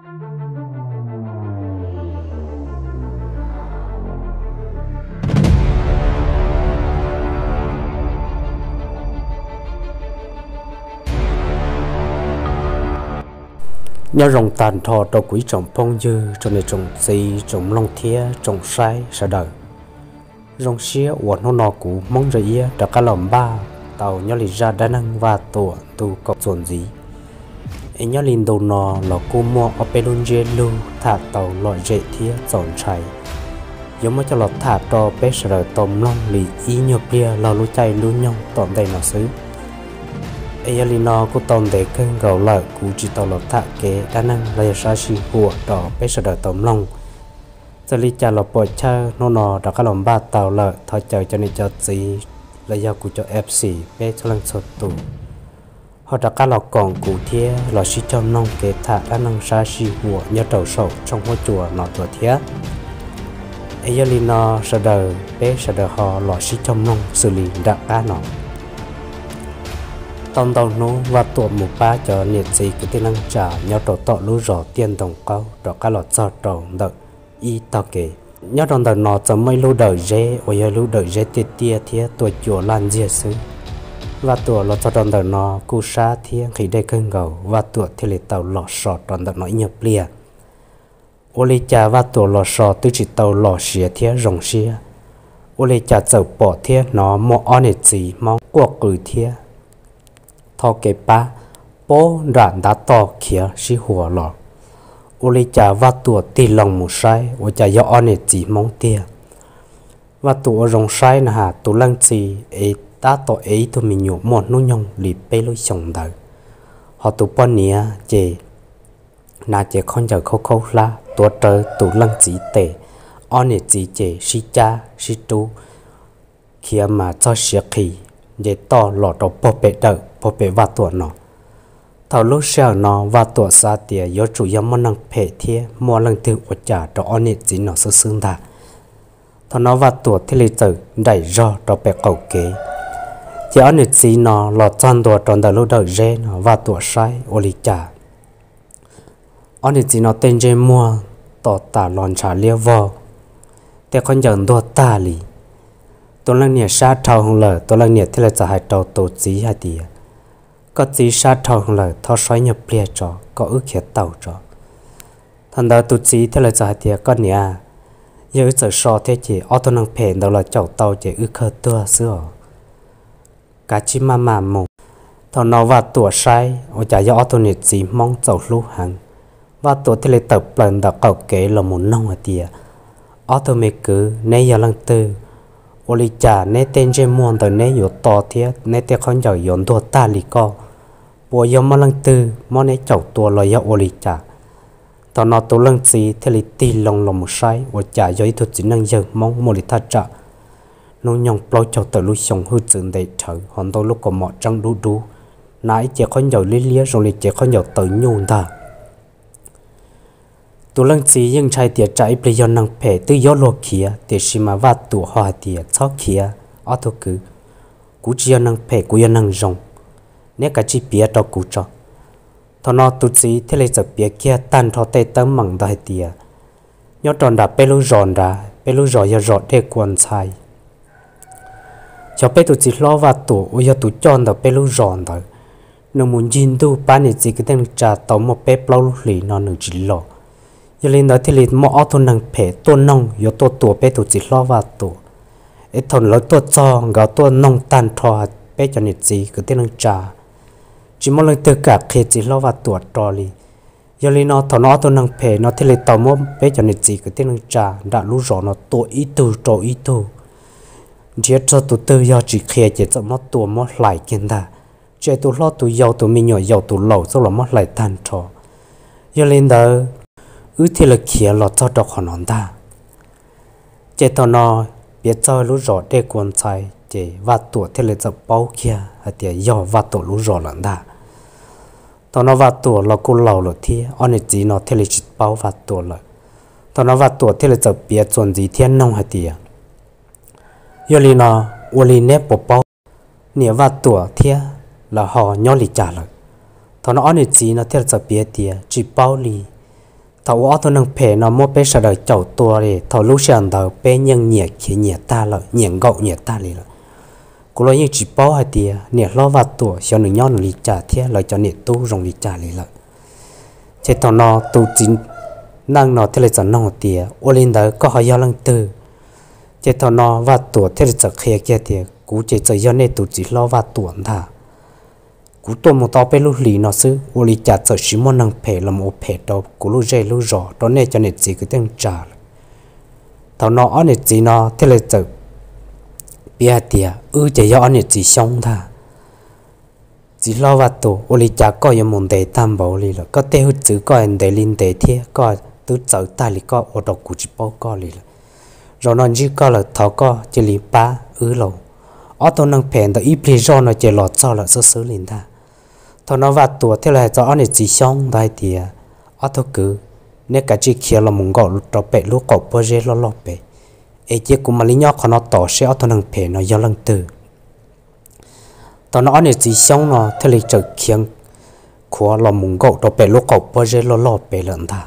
Nyob zoo tag nrho rau kuv ib tsoom phooj ywg, tsoom niam tsoom txiv, tsoom mloog thiab tsoom saib sawv daws. Zoo siab uas hnub no kuv Hmoob Ntsa Iab rov qab los npaj tau nyob li zaj dab neeg Vaj Tuam ntu kaum txuas ntxiv. Es nyob li ntu no los kuj muaj ob peb lub ntsiab lus tham tau lom zem thiab txaus ntshai, yuav muab coj los tham rau peb sawv daws tau mloog li ib nyuag pliag laug lub caij lub nyoog tom ntej no xwb. Es yog li no kuj tau ntev kawg nkaus lawm kuv tsis tau los tham kev dab neeg los yog sab sij huam rau peb sawv daws tau mloog. Txawm li cas los pom chawj hnub no rov qab los npaj tau lawm, thov caw cov niam cov txiv los yog kuv cov F C peb txhua leej txhua tus ho rov qab los koom kuv thiab los sib cog mloog kev tham dab neeg sab sij huam nyob rau saum tshooj huab cua no dua thiab. Es yog li no sawv daws peb sawv daws ho los sib cog mloog xws li nram qab no. Tau ntau hnub Vaj Tuam mus pab cov niam txiv kwv tij neej tsa nyob rau tom lub zos Tiaj Ntoo Qaub rov qab los txog rau ntawm ib tog kev. Nyob rau ntawm no txawm muaj ib lub dawm zeb uas yog lub dawm zeb tiaj tiaj thiab tuaj cua laj ntxiag xwb. Vaj Tuam los txog rau ntawm no kuj sab thiab nqhis dej kawg nkaus, Vaj Tuam thiaj li tau los so rau ntawm no ib nyuag pliag. Ua li cas Vaj Tuam los so twb tsis tau los siav thiab zoo siab, ua li cas txawm pom thiab hnov muaj ob niam txiv Hmoob quaj qw thiab tho kev pab puag nram ntav toj khiav sib huas los. Ua li cas Vaj Tuam tig loo mus saib ua cas yog ob niam txiv Hmoob tiag. Vaj Tuam ua zoo saib na has tus leej txiv es tab tom ev ib tug me nyuam muaj hnub nyoog li peb lub xyoos ntawd, ho tus poj niam ces hnav cev khaub ncaws khaub khaub hlab tuav rawv tus leej txiv tes. Ob niam txiv ces sib cab sib rub khiav mas txog siav qis nce toj los rau puag pem dawm puag pem Vaj Tuam no. Thaum lub sij hawm no Vaj Tuam xav tias yuav tsum yog muaj neeg phem thiab muaj leej twg ua cas rau ob niam txiv no xwb xwb ntag. Thaum no Vaj Tuam thiaj li txawm nraim zog rau pem qaum kev, ces ob niam txiv no los txog ntua rau ntawm lub dawm zeb no Vaj Tuam saib ua li cas ob niam txiv no tej ntsej muag to tas los ntshav liab vog, tej khaub ncaws ntuag tag li. Tus leej niam sab dhau hwv lawm, tus leej niam thiaj li txawm hais rau tus txiv hais tias, koj txiv sab dhau hwv lawm, thov so ib nyuag pliag tso, koj wb khiav tau tso. Thaum ntawd tus txiv thiaj li txawm hais tias, koj niam, yog wb txawm so thiab ces ob tug neeg phem ntawd los caum tau ces wb kawg tuag xwb os. Kav tsij maj mam mus. Thaum no Vaj Tuam saib ua cas yog ob tug niam txiv Hmoob txaus hlub heev. Vaj Tuam thiaj li tawm plaws ntawm qaum kev los mus noog hais tias, ob tug me kwv, neb yog leej twg? Ua li cas neb tej ntsej muag ntawd neb yuav to thiab neb tej khaub ncaws yuav ntuag tag li koj? Puas yog muaj leej twg muab neb caum tua los yog ua li cas? Thaum no tus leej txiv thiaj li tig loo los mus saib ua cas yog ib tug txiv neej yawg Hmoob muaj li thaj tsam hnub nyoog plaub caug tawm lub xyoo, hwj txwv ntev dhawv, ho ntau lub kaus mom tseeb dub dub, hnav ib cev khaub ncaws liab liab zoo li cev khaub ncaws taw nyuj ntag. Tus leej txiv yeej ntshai tias tsam ib pliag yog neeg phem twb yuav luag khiav, tiam sis mas Vaj Tuam ho hais tias, txhob khiav ob tug kwv, kuv tsis yog neeg phem, kuv yog neeg zoo, neb kav tsij piav rau kuv tso. Thaum no tus txiv thiaj li txawm piav kiag tag nrho tej teeb meem ntawd hais tias, nyob rau nram peb lub zos nrad, peb lub zos yog zos Dej Kua Ntxhais. Xyov peb tus txiv hlob Vaj Tuam uas yog tus coj ntawm peb lub zos ntawd, nws mus ncig ntuj pab niam txiv kwv tij neej tsa tau muaj peb plaub lub hlis no nws tsis los. Yog li ntawd thiaj li muaj ob tug neeg phem tuaj noog yuav tuaj tua peb tus txiv hlob Vaj Tuam. Es thaum lawv tuaj txog nkawd tuaj noog tag nrho peb cov niam txiv kwv tij neej tsa, tsis muaj leej twg kam qhia txiv hlob Vaj Tuam rau li. Yog li no thaum no ob tug neeg phem no thiaj li tau muab peb cov niam txiv kwv tij neej tsa nram lub zos no tua ib tug rau ib tug, nrhiav txog tus twg yog tsis qhia ces txawm muab tua muab hlais kiag ntag. Tsis hais tus hlob tus yau, tus me nyuam yaus, tus laus xwb los muab hlais tag nrho. Yog li ntawd, wb thiaj li khiav los txog rau qhov no ntag. Ces thaum no piav txog lub zos Dej Kua Ntxhais ces Vaj Tuam thiaj li txawm paub kiag hais tias yog Vaj Tuam lub zos lawm ntag. Thaum no Vaj Tuam los kuj laus lawm thiab, ob niam txiv no thiaj li tsis paub Vaj Tuam lawm. Thaum no Vaj Tuam thiaj li txawm piav txuas ntxiv thiab noog hais tias, yog li no, ua li neb puas paub niam Vaj Tuam thiab lawv ho nyob li cas lawm? Thaum no ob niam txiv no thiaj li txawm piav tias tsis paub li, Thaum uas ob tug neeg phem no muab peb sawv daws caum tua li, thaum lub sij hawm ntawd peb yeej nyiam khiav nyiam tag lawm, nyiam nkaum nyiam tag li lawm. Kuv los yeej tsis paub hais tias niam hlob Vaj Tuam xyov nws nyob nws li cas thiab lawv cov niam tub zoo li cas li lawm. Ces thaum no tus txiv neej no thiaj li txawm nug tias, ua li ntawd koj ho yog leej twg? Ces thaum no Vaj Tuam thiaj li txawm qhia kiag tias, kuv ces txawm yog nej tus txiv hlob Vaj Tuam ntag. Kuv tuaj mus tau peb lub hlis no xwb, ua li cas txawm sis muaj neeg phem los ua phem rau kuv lub zej lub zos, rau nej cov niam txiv kwv tij neej tsa lawm. Thaum no ob niam txiv no thiaj li txawm piav hais tias, wb ces yog ob niam txiv Xyoob ntag. Txiv hlob Vaj Tuam, ua li cas koj yuav mus ntev tag npaum li lawm? Koj tej hwj txwv koj ntev li ntev thiab koj twb txawv tag li, koj ua rau kuv tsis paub koj li lawm. Zaum no ntsib koj lawm, thov koj cia li pab wb lauj. Ob tug neeg phem ntawd ib pliag zoj no ces los txog lawm xwb xwb li ntag. Thaum no Vaj Tuam thiaj li hais txog ob niam txiv Xyoob ntawd hais tias, ob tug kwv, neb kav tsij khiav los mus nkaum rau pem lub qaum pob zeb loj loj pem, es cia kuv mam li nyob qhov no tos seb ob tug neeg phem no yog leej twg. Thaum no ob niam txiv Xyoob no thiaj li txawm khiav khuav los mus nkaum rau pem lub qaum pob zeb loj loj pem lawm ntag.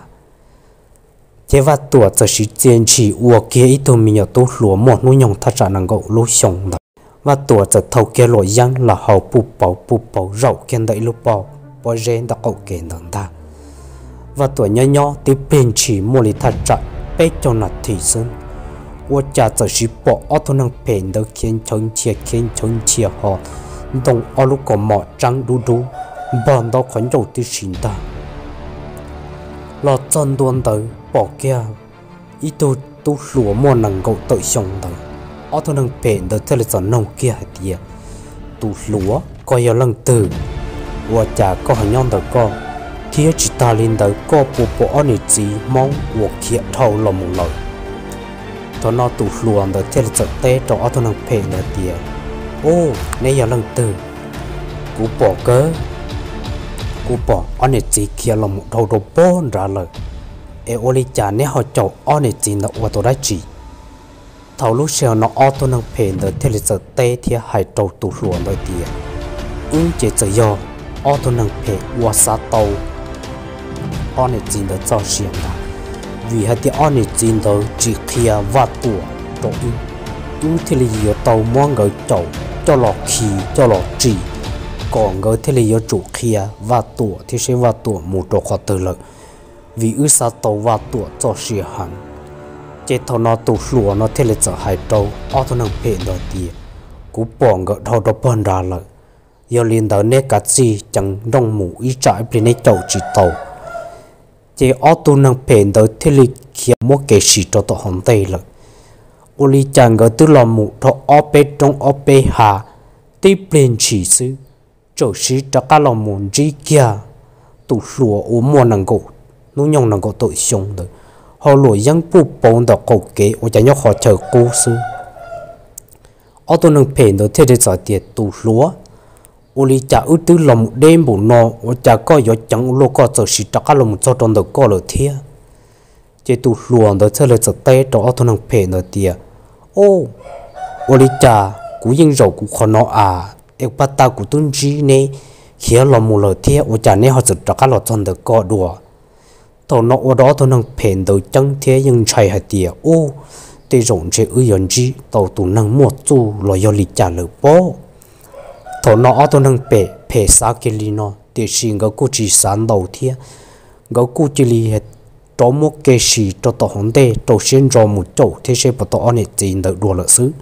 Ces Vaj Tuam txawm siv txia ntshis ua kiag ib tug me nyuam tub hluas muaj hnub nyoog thaj tsam nees nkaum lub xyoo ntawd. Vaj Tuam txawm thau kiag luam yeeb los haus puj pauv puj pauv zaum kiag ntawm ib lub pob zeb ntawm qaum kev ntawd ntag. Vaj Tuam nyob nyob tib pliag ntshis muaj li thaj tsam peb caug nas this xwb, ua cas txawm siv pom ob tug neeg phem ntawd khiav nchawv nchia khiav nchawv nchia ho ntoo ob lub kaus mom tseeb dub dub npog ntau qhov ncauj tib si ntag. Los txog ntua ntawd pom kiag ib tug tub hluas muaj nees nkaum tawm xyoo ntawd. Ob tug neeg phem ntawd thiaj li txawm nug kiag hais tias, tus hluas, koj yog leej twg? Ua cas koj ho nyob ntawm koj? Thiab tsis tas li ntawd koj puas pom ob niam txiv Hmoob uas khiav dhau los mus lawm? Thaum no tus hluas ntawd thiaj li txawm teb rau ob tug neeg phem ntawd tias, u, neb yog leej twg? Kuv pom kawg, kuv pom ob niam txiv khiav los mus dhau rau pog nrad lawm, es ua li cas neb ho caum ob niam txiv ntawd ua tau dab tsi? Thaum lub sij hawm no ob tug neeg phem ntawd thiaj li txawm teb thiab hais rau tus hluas ntawd tias, wb ces txawm yog ob tug neeg phem uas xav tau ob niam txiv ntawd txoj sia ntag, vim hais tias ob niam txiv ntawd tsis qhia Vaj Tuam rau wb, wb thiaj li yuav tau muab nkawd caum coj los khi coj los tsim, kom nkawd thiaj li yuav tsum qhia Vaj Tuam thiab seb Vaj Tuam mus rau qhov twg lawm, vim wb xav tau Vaj Tuam txoj sia heev. Ces thaum no tus hluas no thiaj li txawm hais rau ob tug neeg phem ntawd tias, kuv pom nkawd dhau rau pog nrad lawm, yog li ntawd neb kav tsij ceev nrooj mus ib tsam ib pliag neb caum tsis tau. Ces ob tug neeg phem ntawd thiaj li khiav muab kev sim rau tom hauv ntej lawm. Ua li cas nkawd twb los mus dhau ob peb roob ob peb hav, tib pliag ntshis xwb, txawm siv rov qab los mus ntsib kiag tus hluas uas muaj nees nkaum hnub nyoog nees nkaum tawm xyoo ntawd, ho luam yeeb puj pauv ntawm qaum kev ua cas nyob qhov chaw qub xwb. Ob tug neeg phem ntawd thiaj li txawm tias, tus hluas, ua li cas wb twb los mus deb npaum no, ua cas koj yuav ceev ua luaj koj txawm siv rov qab los mus txog rau ntawm koj lawm thiab? Ces tus hluas ntawd thiaj li txawm teb rau ob tug neeg phem ntawd tias, o, ua li cas kuv yeej zaum kuv qhov no as, es pag tag kuv twb ntsib neb khiav los mus lawm thiab, ua cas neb ho txawm rov qab los txog ntawm koj dua? Thaum no ua rau ob tug neeg phem ntawd ceeb thiab yeej ntshai hais tias, u, tej zaum ntshe wb yuav ntsib tau tus neeg muaj txuj los yog li cas lawm pob. Thaum no ob tug neeg phem phem xav kiag li no, tiam sis nkawd kuj tsis xav ntau thiab, nkawd kuj cia li rov muab kev sim rau tom hauv ntej rau siab ntso mus caum thiab seb puas tau ob niam txiv ntawd dua lawm xwb.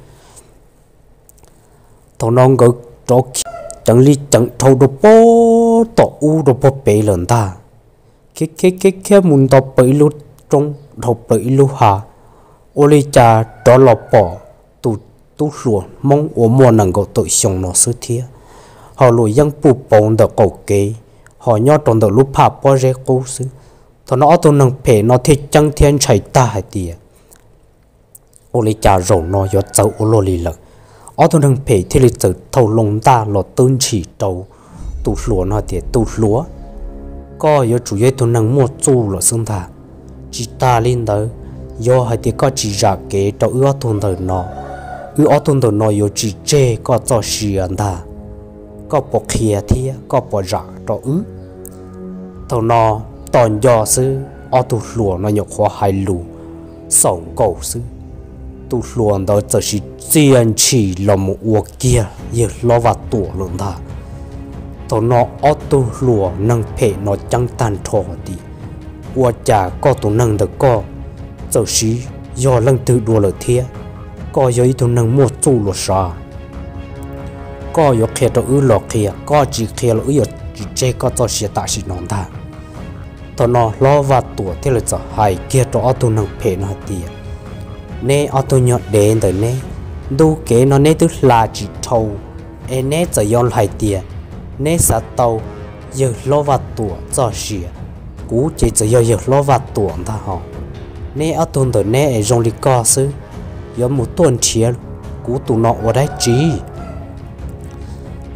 Thaum no nkawd rov ceev li ceev dhau rau pog tom ub rau pog pem lawm ntag, khiav khiav khiav khiav mus nto plaws ib lub roob dhau plaws ib lub hav, ua li cas rov los pom tus tub hluas Hmoob uas muaj nees nkaum tawm xyoo no xwb thiab, ho luam yeeb puj pauv ntawm qaum kev, ho nyob rau ntawm lub phaj pob zeb qub xwb. Thaum no ob tug neeg phem no thiaj ceeb thiab ntshai tag hais tias, ua li cas zaum no yuav txawv ua luaj li lawm. Ob tug neeg phem thiaj li txawm thau loo ntaj los twb ntshis rau tus hluas no tias, tus hluas, koj yuav tsum yog ib tug neeg muaj txuj lawm xwb ntag. Tsis tas li ntawd, yog hais tias koj tsis zam kev rau wb ob tug ntawm no, wb ob tug ntawm no yuav tsis tseg koj txoj sia ntag. Koj puas qhia thiab koj puas zam rau wb? Thaum no tos nco xwb, ob tug hluas no nyuam qhuav hais lus xaus nkaus xwb, tus hluas ntawd txawm siv txia ntshis los mus ua kiag yawg hlob Vaj Tuam lawm ntag. Thaum no ob tug hluas neeg phem no ceeb tag nrho tias, ua cas koj tus neeg ntawm koj txawm siv yog leej twg dua lawm thiab? Koj yog ib tug neeg muaj txuj los sav, koj yuav qhia rau wb los qhia, koj tsis qhia los wb yuav tsis tseg koj txoj sia tam sim no ntag. Thaum no hlob Vaj Tuam thiaj li txawm hais kiag rau ob tug neeg phem no hais tias, neb ob tug nyuag dev ntawm neb, ntu kev no neb twb hla tsis dhau, es neb txawm yuav hais tias neb xav tau yawg hlob Vaj Tuam txoj sia, kuv ces txawm yog yawg hlob Vaj Tuam ntag hos. Neb ob tug ntawm neb es zoo li koj xwb, yuav mus tuaj nrhiav kuv tus no ua dab tsi?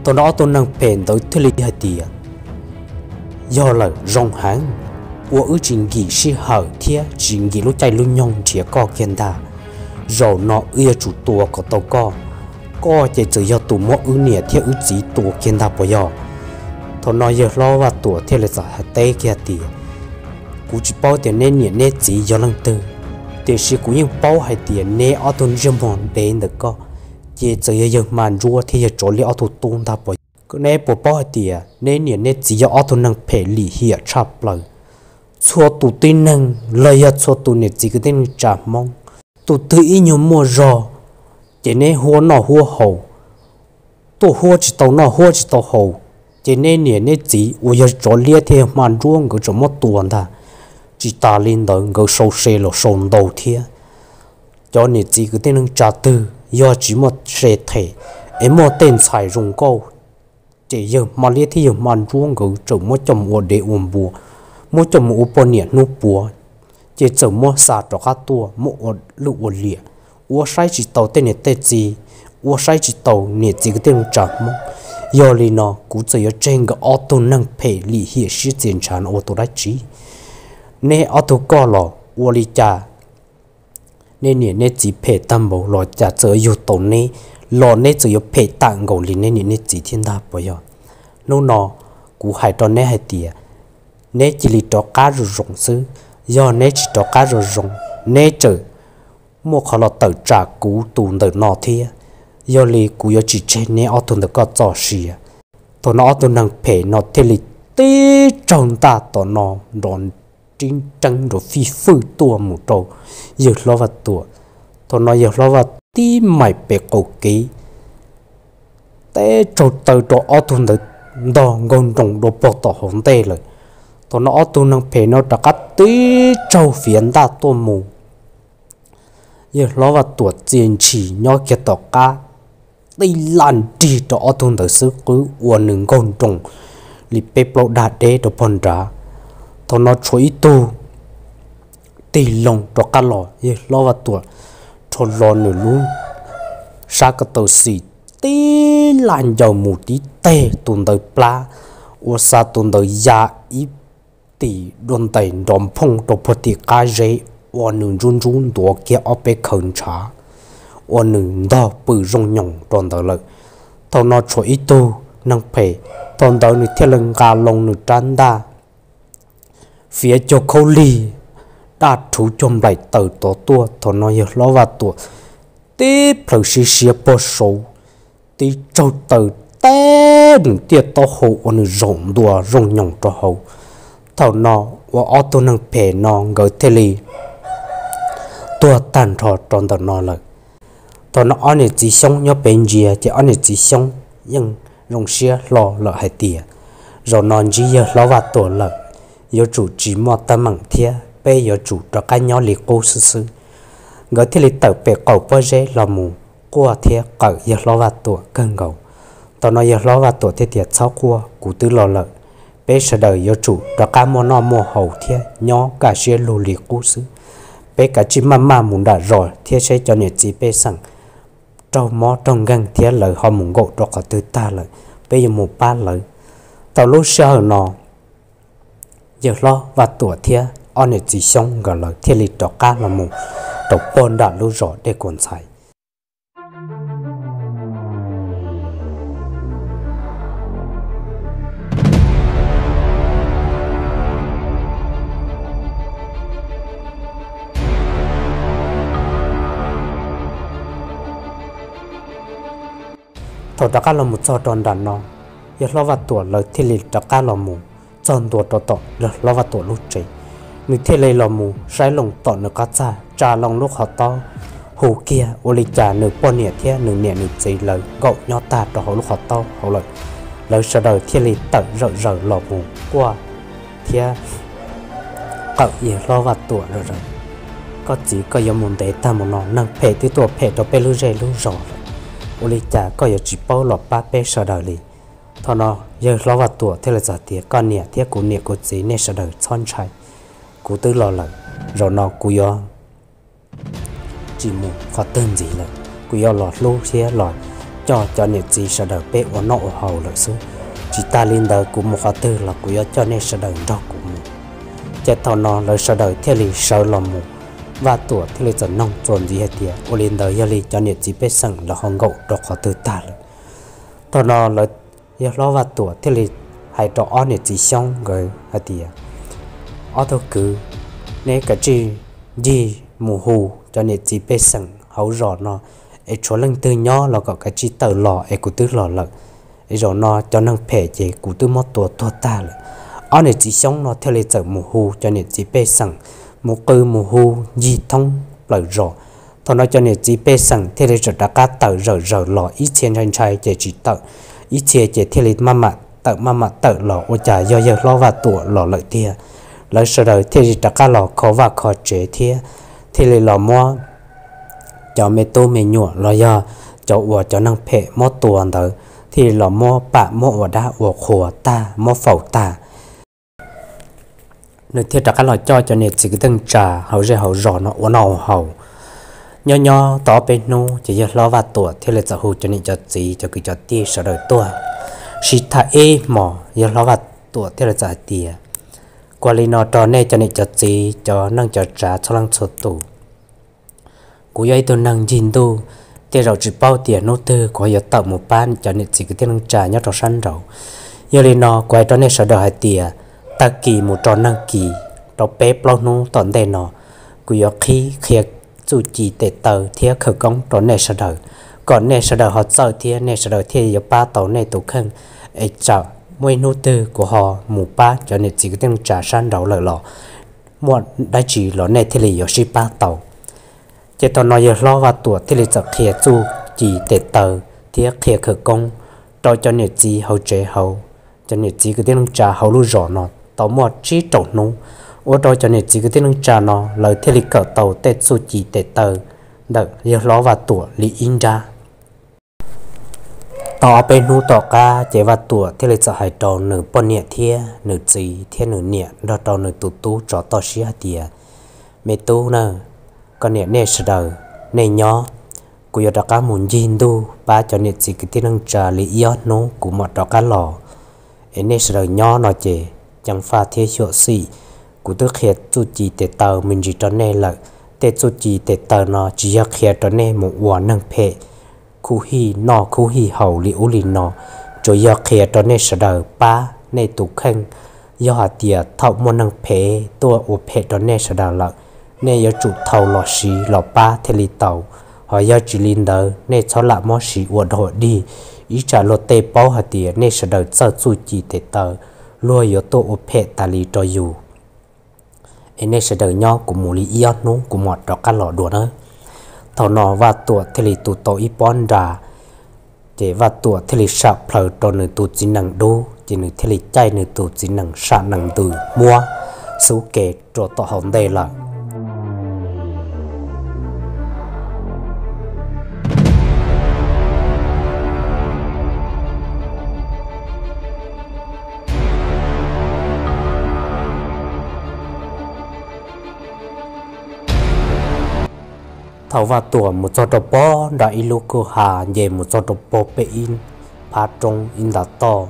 Thaum no ob tug neeg phem ntawd thiaj li hais tias, yog lawm zoo heev, ua wb tsis nkim sij hawm thiab tsis nkim lub caij lub nyoog nrhiav koj kiag ntag. Zaum no wb yuav tsum tua kom tau koj, koj ces txawm yog tus muab wb niam thiab wb txiv tua kiag ntag puas yog? Thaum no yawg hlob Vaj Tuam thiaj li txawm hais teb kiag tias, kuv tsis paub tias neb niam neb txiv yog leej twg, tiam sis kuv yeej paub hais tias neb ob tug ntsej muag dev ntawm koj ces txawm yog yawg Hma Ntsuab thiab yawg Tsov Liab ob tug tub ntag puas yog? Neb puas paub hais tias neb niam neb txiv yog ob tug neeg phem lim hiam tshaj plaws, txhua tus tib neeg los yog txhua tus niam txiv kwv tij neej tsa Hmoob, tus twg ib nyuag muaj zog ces neb huab noj huab haus, tuaj huab tsis tau noj huab tsis tau haus, ces neb niam neb txiv uas yog Tsov Liab thiab yawg Hma Ntsuab nkawd tseem muab tua ntag. Tsis tas li ntawd nkawd sau se los sau ntau thiab. Cov niam txiv kwv tij neej tsa twg yog tsis muaj se them es muaj tej ntxhais zoo nkauj, ces yawg Hma Liab thiab yawg Hma Ntsuab nkawd tseem muab coj mus ua dev ua npua, muab coj mus ua poj niam hnub puav, ces txawm muab xa rov qab tuaj muab ua lwj ua liam, ua saib tsis taus tej niam tej txiv, ua saib tsis taus niam txiv kwv tij neej tsa Hmoob. Yog li no kuv txawm yuav tseg nkawd ob tug neeg phem lim hiam siab txias ntshav no ua tus dab tsi? Neb ob tug koj los ua li cas? Neb niam neb txiv phem tag npaum los cas txawm yug tau neb, los neb txawm yuav phem tag nkaus li neb niam neb txiv thiab ntag puas yog? Hnub no kuv hais rau neb hais tias, neb cia li rov qab zoo zoo xwb. Yog neb tsis rov qab zoo zoo, neb tseem muaj qhov los tawm tsam kuv tus ntawm no thiab. Yog li kuv yuav tsis tseg neb ob tug ntawm koj txoj sia. Thaum no ob tug neeg phem no thiaj li tib tsaug ntaj tom no nrov rib reeb nrov fij fwj tuaj mus rau yawg hlob Vaj Tuam. Thaum no yawg hlob Vaj tib maim pem qaum kev teb tsaug taw rau ob tug ntawd ntog nkaug nroos dua pog tom hauv ntej lawm. Thaum no ob tug neeg phem no rov qab tib tsaug fiav ntaj tuaj mus. Yawg hlob Vaj Tuam txias ntshis nyob kiag tom qab, tij laj nrig rau ob tug ntawd xub qwb ua nws nkaug nroos li peb plaub dag deb rau pog nrad. Thaum no tshuav ib tug tig loo rov qab los, yawg hlob Vaj Tuam rho los nws lub sab ko taw xis tib laj ncaws mus tib teg tus ntawd plab, ua xa tus ntawd ya ib tim dua ntais nrov nphooj rau puag tim qab zeb, ua nws ntsub ntsub ntuav kiag ob peb khaws ntshav, ua nws ntog pw zoo nyoos rau ntawd lawm. Thaum no tshuav ib tug neeg phem, thaum ntawd nws thiaj li nqa loo nws rab ntaj, fiav cuag khaub lig, daj rhuv cuag nplaim taws tod tuaj. Thaum no yawg hlob Vaj Tuam tib plhaws siav siav pog saud, tib tsaug taw teb nws tiaj taub hau ua nws zaum ntua zoo nyoos rau hauv. Thaum no ua ob tug neeg phem no nkawd thiaj li tuag tag nrho rau ntawm no lawm. Thaum no ob niam txiv Xyoob nyob pem ntsia ces ob niam txiv Xyoob yeej zoo siab hlo lawm hais tias, zaum no ntsib yawg hlob Vaj Tuam lawm, yuav tsum tsis muaj teeb meem thiab peb yuav tsum rov qab nyob li qub xwb xwb. Nkawd thiaj li tawm pem qaum pob zeb los mus quaj thiab qawm yawg hlob Vaj Tuam kawg nkaus. Thaum no yawg hlob Vaj Tuam thiaj tias, txhob quaj, kuv twb los lawm, peb sawv daws yuav tsum rov qab muaj noj muaj haus thiab nyob kaj siab lug li qub xwb. Peb kav tsij maj maj mus nram zos thiab saib cov niam txiv pej xeem raug mob raug nkeeg thiab lawv ho mus nkaum rau qhov twg tag lawm, peb yuav mus pab lawv. Thaum lub sij hawm no, yawg hlob Vaj Tuam thiab ob niam txiv Xyoob nkawd lawv thiaj li rov qab los mus rau pog nram lub zos Dej Kuam Ntxhais. Thaum rov qab los mus txog rau nram no, yawg hlob Vaj Tuam lawv thiaj li rov qab los mus txog ntua rau tom yawg hlob Vaj Tuam lub tsev. Nws thiaj li los mus saib loo tom nws qab txaj, tsa loo lub qhov taub, hu kiag ua li cas nws poj niam thiab nws niam nws txiv lawv nkaum nyob tag rau hauv lub qhov taub hauv lawm. Lawv sawv daws thiaj li tawm zawm zaws los mus quaj thiab qawm yawg hlob Vaj Tuam zom zaws: Koj txiv, koj yuav mus ntev tag mus no, neeg phem twb tuaj phem rau peb lub zej lub zos lawm, ua li cas koj yuav tsis paub los pab peb sawv daws li? Thaum no yawg hlob Vaj Tuam thiaj li txawm tias: Koj niam thiab kuv niam kuv txiv, nej sawv daws txhob ntshai, kuv twb los lawm. Zaum no kuv yuav tsis mus qhov twg ntxiv lawm, kuv yuav los hlub thiab los coj cov niam txiv sawv daws peb ua noj ua haus lawm xwb. Tsis tas li ntawd, kuv mus qhov twg los kuv yuav coj nej sawv daws nrog kuv mus. Ces thaum no lawv sawv daws thiaj li sawv los mus. Vaj Tuam thiaj li txawm noog txuas ntxiv hais tias: Ua li ntawd yog li cov niam txiv pej xeem lawv ho nkaum rau qhov twg tag lawm? Thaum no lawv, yawg hlob Vaj Tuam thiaj li hais rau ob niam txiv Xyoob nkawd hais tias: Ob tug kwv, neb kav tsij ncig mus hu cov niam txiv pej xeem hauv zos no es tshuav leej twg nyob los kom kav tsij tawm los es kuv twb los lawm. Es zaum no cov neeg phem ces kuv twb muab tua tuag tag lawm. Ob niam txiv Xyoob no thiaj li txawm mus hu cov niam txiv pej xeem, mus qw mus hu ncig thoob plaws zos. Thaum no cov niam txiv pej xeem thiaj li txawm rov qab tawm zawm zaws los, ib txhia ntshai ntshai ces tsis tawm, ib txhia ces thiaj li maj mam tawm maj mam tawm los, ua cas yog yawg hlob Vaj Tuam los lawm tiag. Lawv sawv daws thiaj li rov qab los kho vaj kho tsev thiab thiaj li los muab cov me tub me nyuam los yog cov uas cov neeg phem muab tua ntawd thiaj li los muab pam muab ua dab ua qhua tag, muab faus tag. Nws thiaj rov qab los coj cov niam txiv kwv tij neej tsa hauv zej hauv zos no ua noj ua haus. Nyob nyob tau ob peb hnub ces yawg hlob Vaj Tuam thiaj li txawm hu cov niam cov txiv cov kwv cov tij sawv daws tuaj sib tham ib hmos. Yawg hlob Vaj Tuam thiaj li txawm hais tias: Kuv hais li no rau nej cov niam cov txiv cov neej cov tsav txhua leej txhua tus, kuv yog ib tug neeg ncig ntuj, tej zaum tsis paub tias hnub twg kuv ho yuav tawm mus pab cov niam txiv kwv tij neej tsa nyob rau sab nraud. Yog li no kuv hais rau nej sawv daws hais tias tag kis mus rau nag kis, rau peb plaub hnub tom ntej no, kuv yuav qhib qhia txuj ci tes taw thiab khawv koob rau nej sawv daws, kom nej sawv daws ho txawj thiab nej sawv daws thiaj yuav pab tau nej tus kheej. Es tsam muaj ib hnub twg kuv ho mus pab cov niam txiv kwv tij neej tsa sab nraud lawm los muaj dab tsi los nej thiaj li yuav sib pab tau. Ces thaum no yawg hlob Vaj Tuam thiaj li txawm qhia txuj ci tes taw thiab qhia khawv koob rau cov niam txiv hauv tsev hauv, cov niam txiv kwv tij neej tsa hauv lub zos no tau muaj tsib rau hnub, ua rau cov niam txiv kwv tij neej tsa no lawv thiaj li kawm tau tej txuj ci tes taw ntawm yawg hlob Vaj Tuam li ib nrab. Tau ob peb hnub tom qab ces Vaj Tuam thiaj li txawm hais rau nws poj niam thiab nws txiv thiab nws niam nrog rau nws tus tub tsov toj siab hais tias: Me tub na, koj niam nej sawv daws nej nyob, kuv yuav rov qab mus ncig ntuj pab cov niam txiv kwv tij neej tsa li ib ob hnub kuv mam rov qab los. Es nej sawv daws nyob no ces ceev faj thiab xyuam xim. Kuv twb qhia txuj ci tes taw me ntsis rau nej lawm. Tej txuj ci tes taw no tsis yog qhia rau nej mus ua neeg phem, khuv hij noj khuv hij haus li ub li no, tsuas yog qhia rau nej sawv daws pab nej tus kheej. Yog hais tias thaum muaj neeg phem tuaj ua phem rau nej sawv daws lawm, nej yuav tsum thau los siv los pab thiaj li tau. Ho yog tsis li ntawd nej txhob lam muab siv ua dog dig, ib tsam luag tej paub hais tias nej sawv daws txawj txuj ci tes taw, luag yuav tuaj ua phem tas li rau yus. Es nej sawv daws nyob, kuv mus li ib ob hnub kuv mam rov qab los dua nawb. Thaum no Vaj Tuam thiaj li tu tau ib pob nra, ces Vaj Tuam thiaj li sam plhaws rau nws tus txiv nees dub, ces nws thiaj li caij nws tus txiv nees sam nees ntws muab xub ke rau tom hauv ntej lawm. Thaum Vaj Tuam mus txog rau pob nram ib lub kwj ha nce mus txog rau pog pem ib phab roob ib nta toj,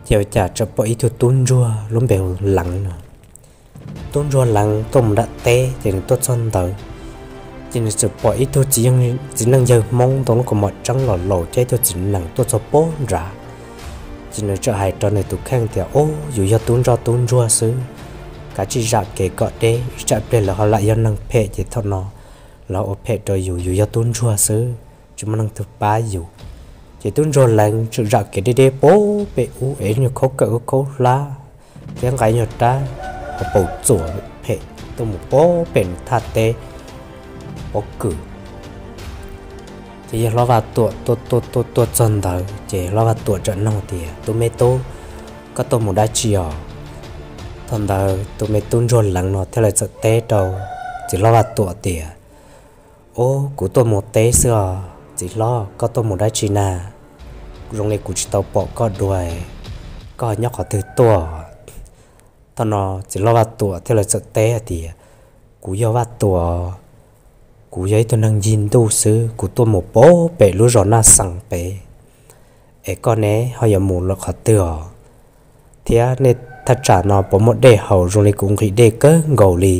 ces ua cas txawm pom ib tug tub ntsuag lub npe hu Leev no. Tub ntsuag Leev tuaj mus nram teb ces nws tuaj txog ntawd, ces nws txawm pom ib tug txiv neej yawg Hmoob ntoo lub kaus mom tseeb los laus coj ib tug txiv nees tuaj txog pob nrad. Ces nws txawm hais rau nws tus kheej tias: Ub, yus yog tub ntsoj tub ntsuag xwb, kav tsij zam kev kom deb, ib tsam pliag lawv ho lam yog neeg phem ces thaum no lawv ua phem rau yus, yus yog tub ntsuag xwb, tsis muaj neeg twg pab yus. Ces tub ntsuag leev txawm zam kev deb deb pem ub es nyuag khaub kawm khaub hlab thiab nqa nyuag rab hauv paus txuas phem tuaj mus pem nws thaj teb pob kws. Ces yawg hlob Vaj Tuam tuaj tuaj tuaj tuaj txog ntawd ces hlob Vaj Tuam txawm nug tias, Tub me tub, koj tuaj mus dab tsi os? Thaum ntawd tus me tub ntsuag leev no thiaj li txawm teb rau txiv hlob Vaj Tuam tias, Ub, kuv tuaj mus teb xwb os. Txiv hlob, koj tuaj mus dab tsi na? Zoo li kuv tsis tau pom koj dua, koj nyob qhov twg tuaj? Thaum no txiv hlob Vaj Tuam thiaj li txawm teb hais tias, Kuv yog Vaj Tuam, kuv yog ib tug neeg ncig ntuj xwb, kuv tuaj mus pem lub zos Naj Xees pem. Es koj ne ho yuav mus lawm qhov twg os? Thiab nej thaj tsam no puas muaj dej haus? Zoo li kuv nqhis dej kawg nkaus li.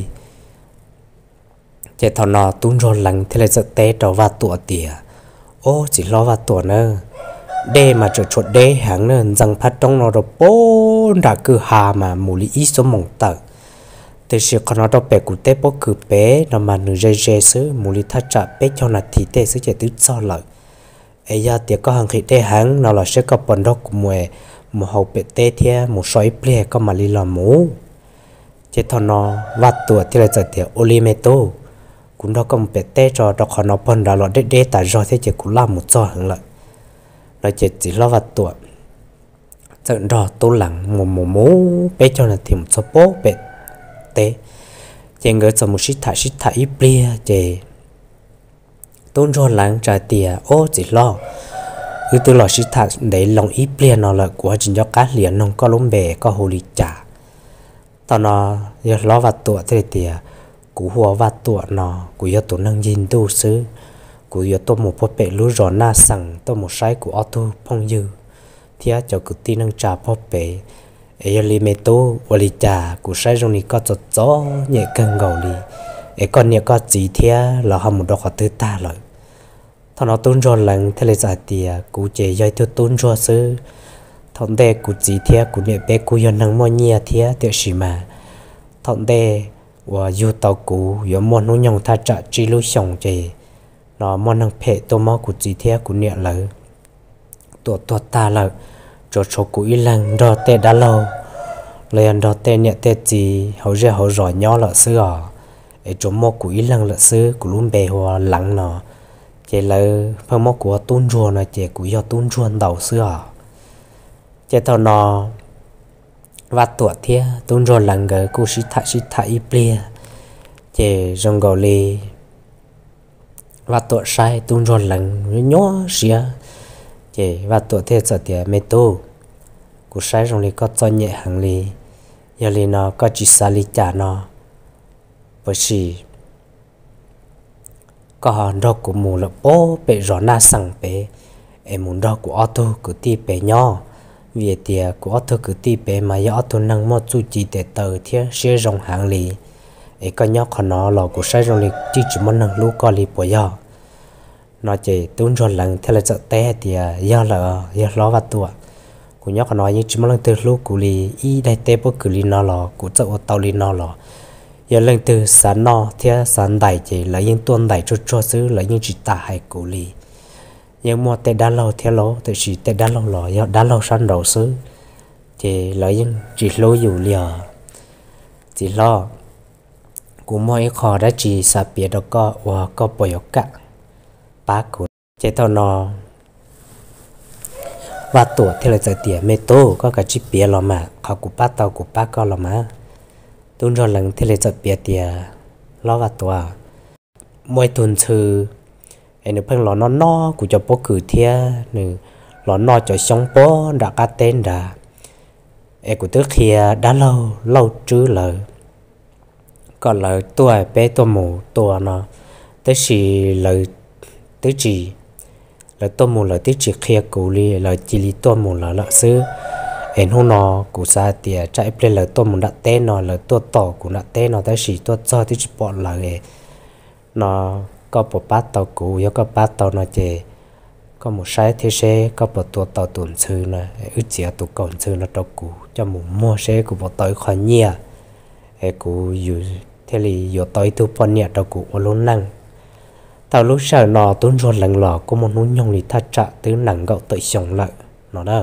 Ces thaum no tub ntsuag leev thiaj li txawm teb rau Vaj Tuam tias, Ob, txiv hlob Vaj Tuam na, dej mas tseem tshuav deb heev na, ntxeev phab roob no rau pem nram kwj ha mas mus li ib xuab moos tawm. Tiam sis qhov no rau pem kuv teb pob kws pem no mas nws ze ze xwb, mus li thaj tsam peb caug nas this tej xwb ces twb txog lawm. Es yog tias koj ho nqhis dej heev no los saib koj puas nrog kuv mus, mus haus pem teb thiab mus so ib pliag koj mam li los mus. Ces thaum no Vaj Tuam thiaj li txawm tias, Ua li me tub, kuv nrog koj mus pem teb tso, rau qhov no pog nrad los deb deb tas zog thiab ces kuv laj mus txog heev lawm. No ces txiv hlob Vaj Tuam txawm nrog tub leev mus mus mus peb caug nas this mus txog pem teb. Ces nkawd txawm mus sib tham sib tham ib pliag ces tub ntsuag leev txawm tias, Ob, txiv hlob, wb twb los sib tham ntev loo ib pliag no lawm, kuv ho tsis nco qab hlias noog koj lub npe, koj hu li cas? Thaum no yawg hlob Vaj Tuam thiaj li tias, Kuv hu ua Vaj Tuam no, kuv yog tus neeg ncig ntuj xwb. Kuv yuav tuaj mus puag pem lub zos Naj Xees tuaj mus saib kuv ob tug phooj ywg thiab cov kwv tij neej tsa puag pem. Es yog li me tub, ua li cas kuv saib zoo li koj txom txom nyem kawg nkaus li, es koj niam koj txiv thiab lawv ho mus rau qhov twg tag lawm? Thaum no tub ntsuag leev thiaj li txawm hais tias, Kuv ces yog ib tug tub ntsuag xwb. Thaum ntej kuv txiv thiab kuv niam peb kuj yog neeg muaj nyiaj thiab, tiam sis mas thaum ntej uas yug tau kuv yuav muaj hnub nyoog thaj tsam tsib lub xyoos ces no muaj neeg phem tuaj muab kuv txiv thiab kuv niam lawv tua tuag tag lawm, tsuas tshuav kuv ib leeg nrog tej dab laug los yog nrog tej niam tej txiv hauv zej hauv zos nyob lawm xwb os. Es tsuas muaj kuv ib leeg lawm xwb, kuv lub npe hu ua Leev no. Ces lawv pheej muab kuv ua tub ntsuag no ces kuv yog tub ntsuag ntaus xwb os. Ces thaum no Vaj Tuam thiab tub ntsuag Leev nkawd kuj sib tham sib tham ib pliag, ces zoo nkaus li Vaj Tuam saib tub ntsuag Leev nyuaj siab, ces Vaj Tuam thiaj txawm tias, Me tub, kuv saib zoo li koj txom nyem heev li, yog li no koj tsis xav li cas no, puas tsis koj ho nrog kuv mus lawm puag pem zos Naj Xees pem, es mus nrog kuv ob tug kwv tij pem nyob. Vim tias kuv ob tug kwv tij pem mas yog ob tug neeg muaj txuj ci tes taw thiab siab zoo heev li, es koj nyob qhov no los kuv saib zoo li yeej tsis muaj neeg hlub koj li puas yog? No ces tub ntsuag Leev thiaj li txawm teb hais tias, Yog lawm, yog hlob Vaj Tuam, kuv nyob qhov no yeej tsis muaj leej twg hlub kuv li. Ib daim teb pob kws li no los kuv txawm ua tau li no los, yog leej twg xav noj thiab xav ntais ces lawv yeej tuaj ntais tsuag tsuag xwb, lawv yeej tsis tas hais kuv li. Yeej muaj tej dab laug thiab lauj, tiam sis tej dab laug los yog dab laug sab nraud xwb, ces lawv yeej tsis hlub yus li os. Txiv hlob, kuv muaj ib qho dab tsi xav piav rau koj uas koj puas yuav kam pab kuv? Ces thaum no Vaj Tuam thiaj li txawm tias, Me tub, koj kav tsij piav los mas, qhov kuv pab tau kuv pab koj los mas. Tub ntsuag Leev thiaj li txawm piav tias, Hlob Vaj Tuam, muaj ib tug ntxhw es nws pheej los noj noj kuv cov pob kws thiab nws los noj cov xyoob puag nram qab teb nrad, es kuv twb qhia dab laug Lauj Tswb lawv kom lawv tuaj peb tuaj mus tua no, tab sis lawv twb tsis, lawv tuaj mus lawv twb tsis qhia kuv li, lawv cia li tuaj mus lawv lawm xwb. Es hnub no kuv xav hais tias tsam ib pliag lawv tuaj mus nram teb no, lawv tuaj tom kuv nram teb no tab sis tuaj txog twb tsis pom lawv no, koj puas pab tau kuv? Yog koj pab tau no ces koj mus saib thiab seb koj puas tua tau tus ntxhw no, wb txiav tus kaus ntxhw no rau kuv coj mus muag seb kuv puas tau ib qho nyiaj, es kuv thiaj li yuav tau ib tug poj niam rau kuv ua lub neej. Thaum lub sij hawm no tub ntsuag Leev los kuj muaj hnub nyoog li thaj tsam twb nees nkaum tawm xyoo lawm no na.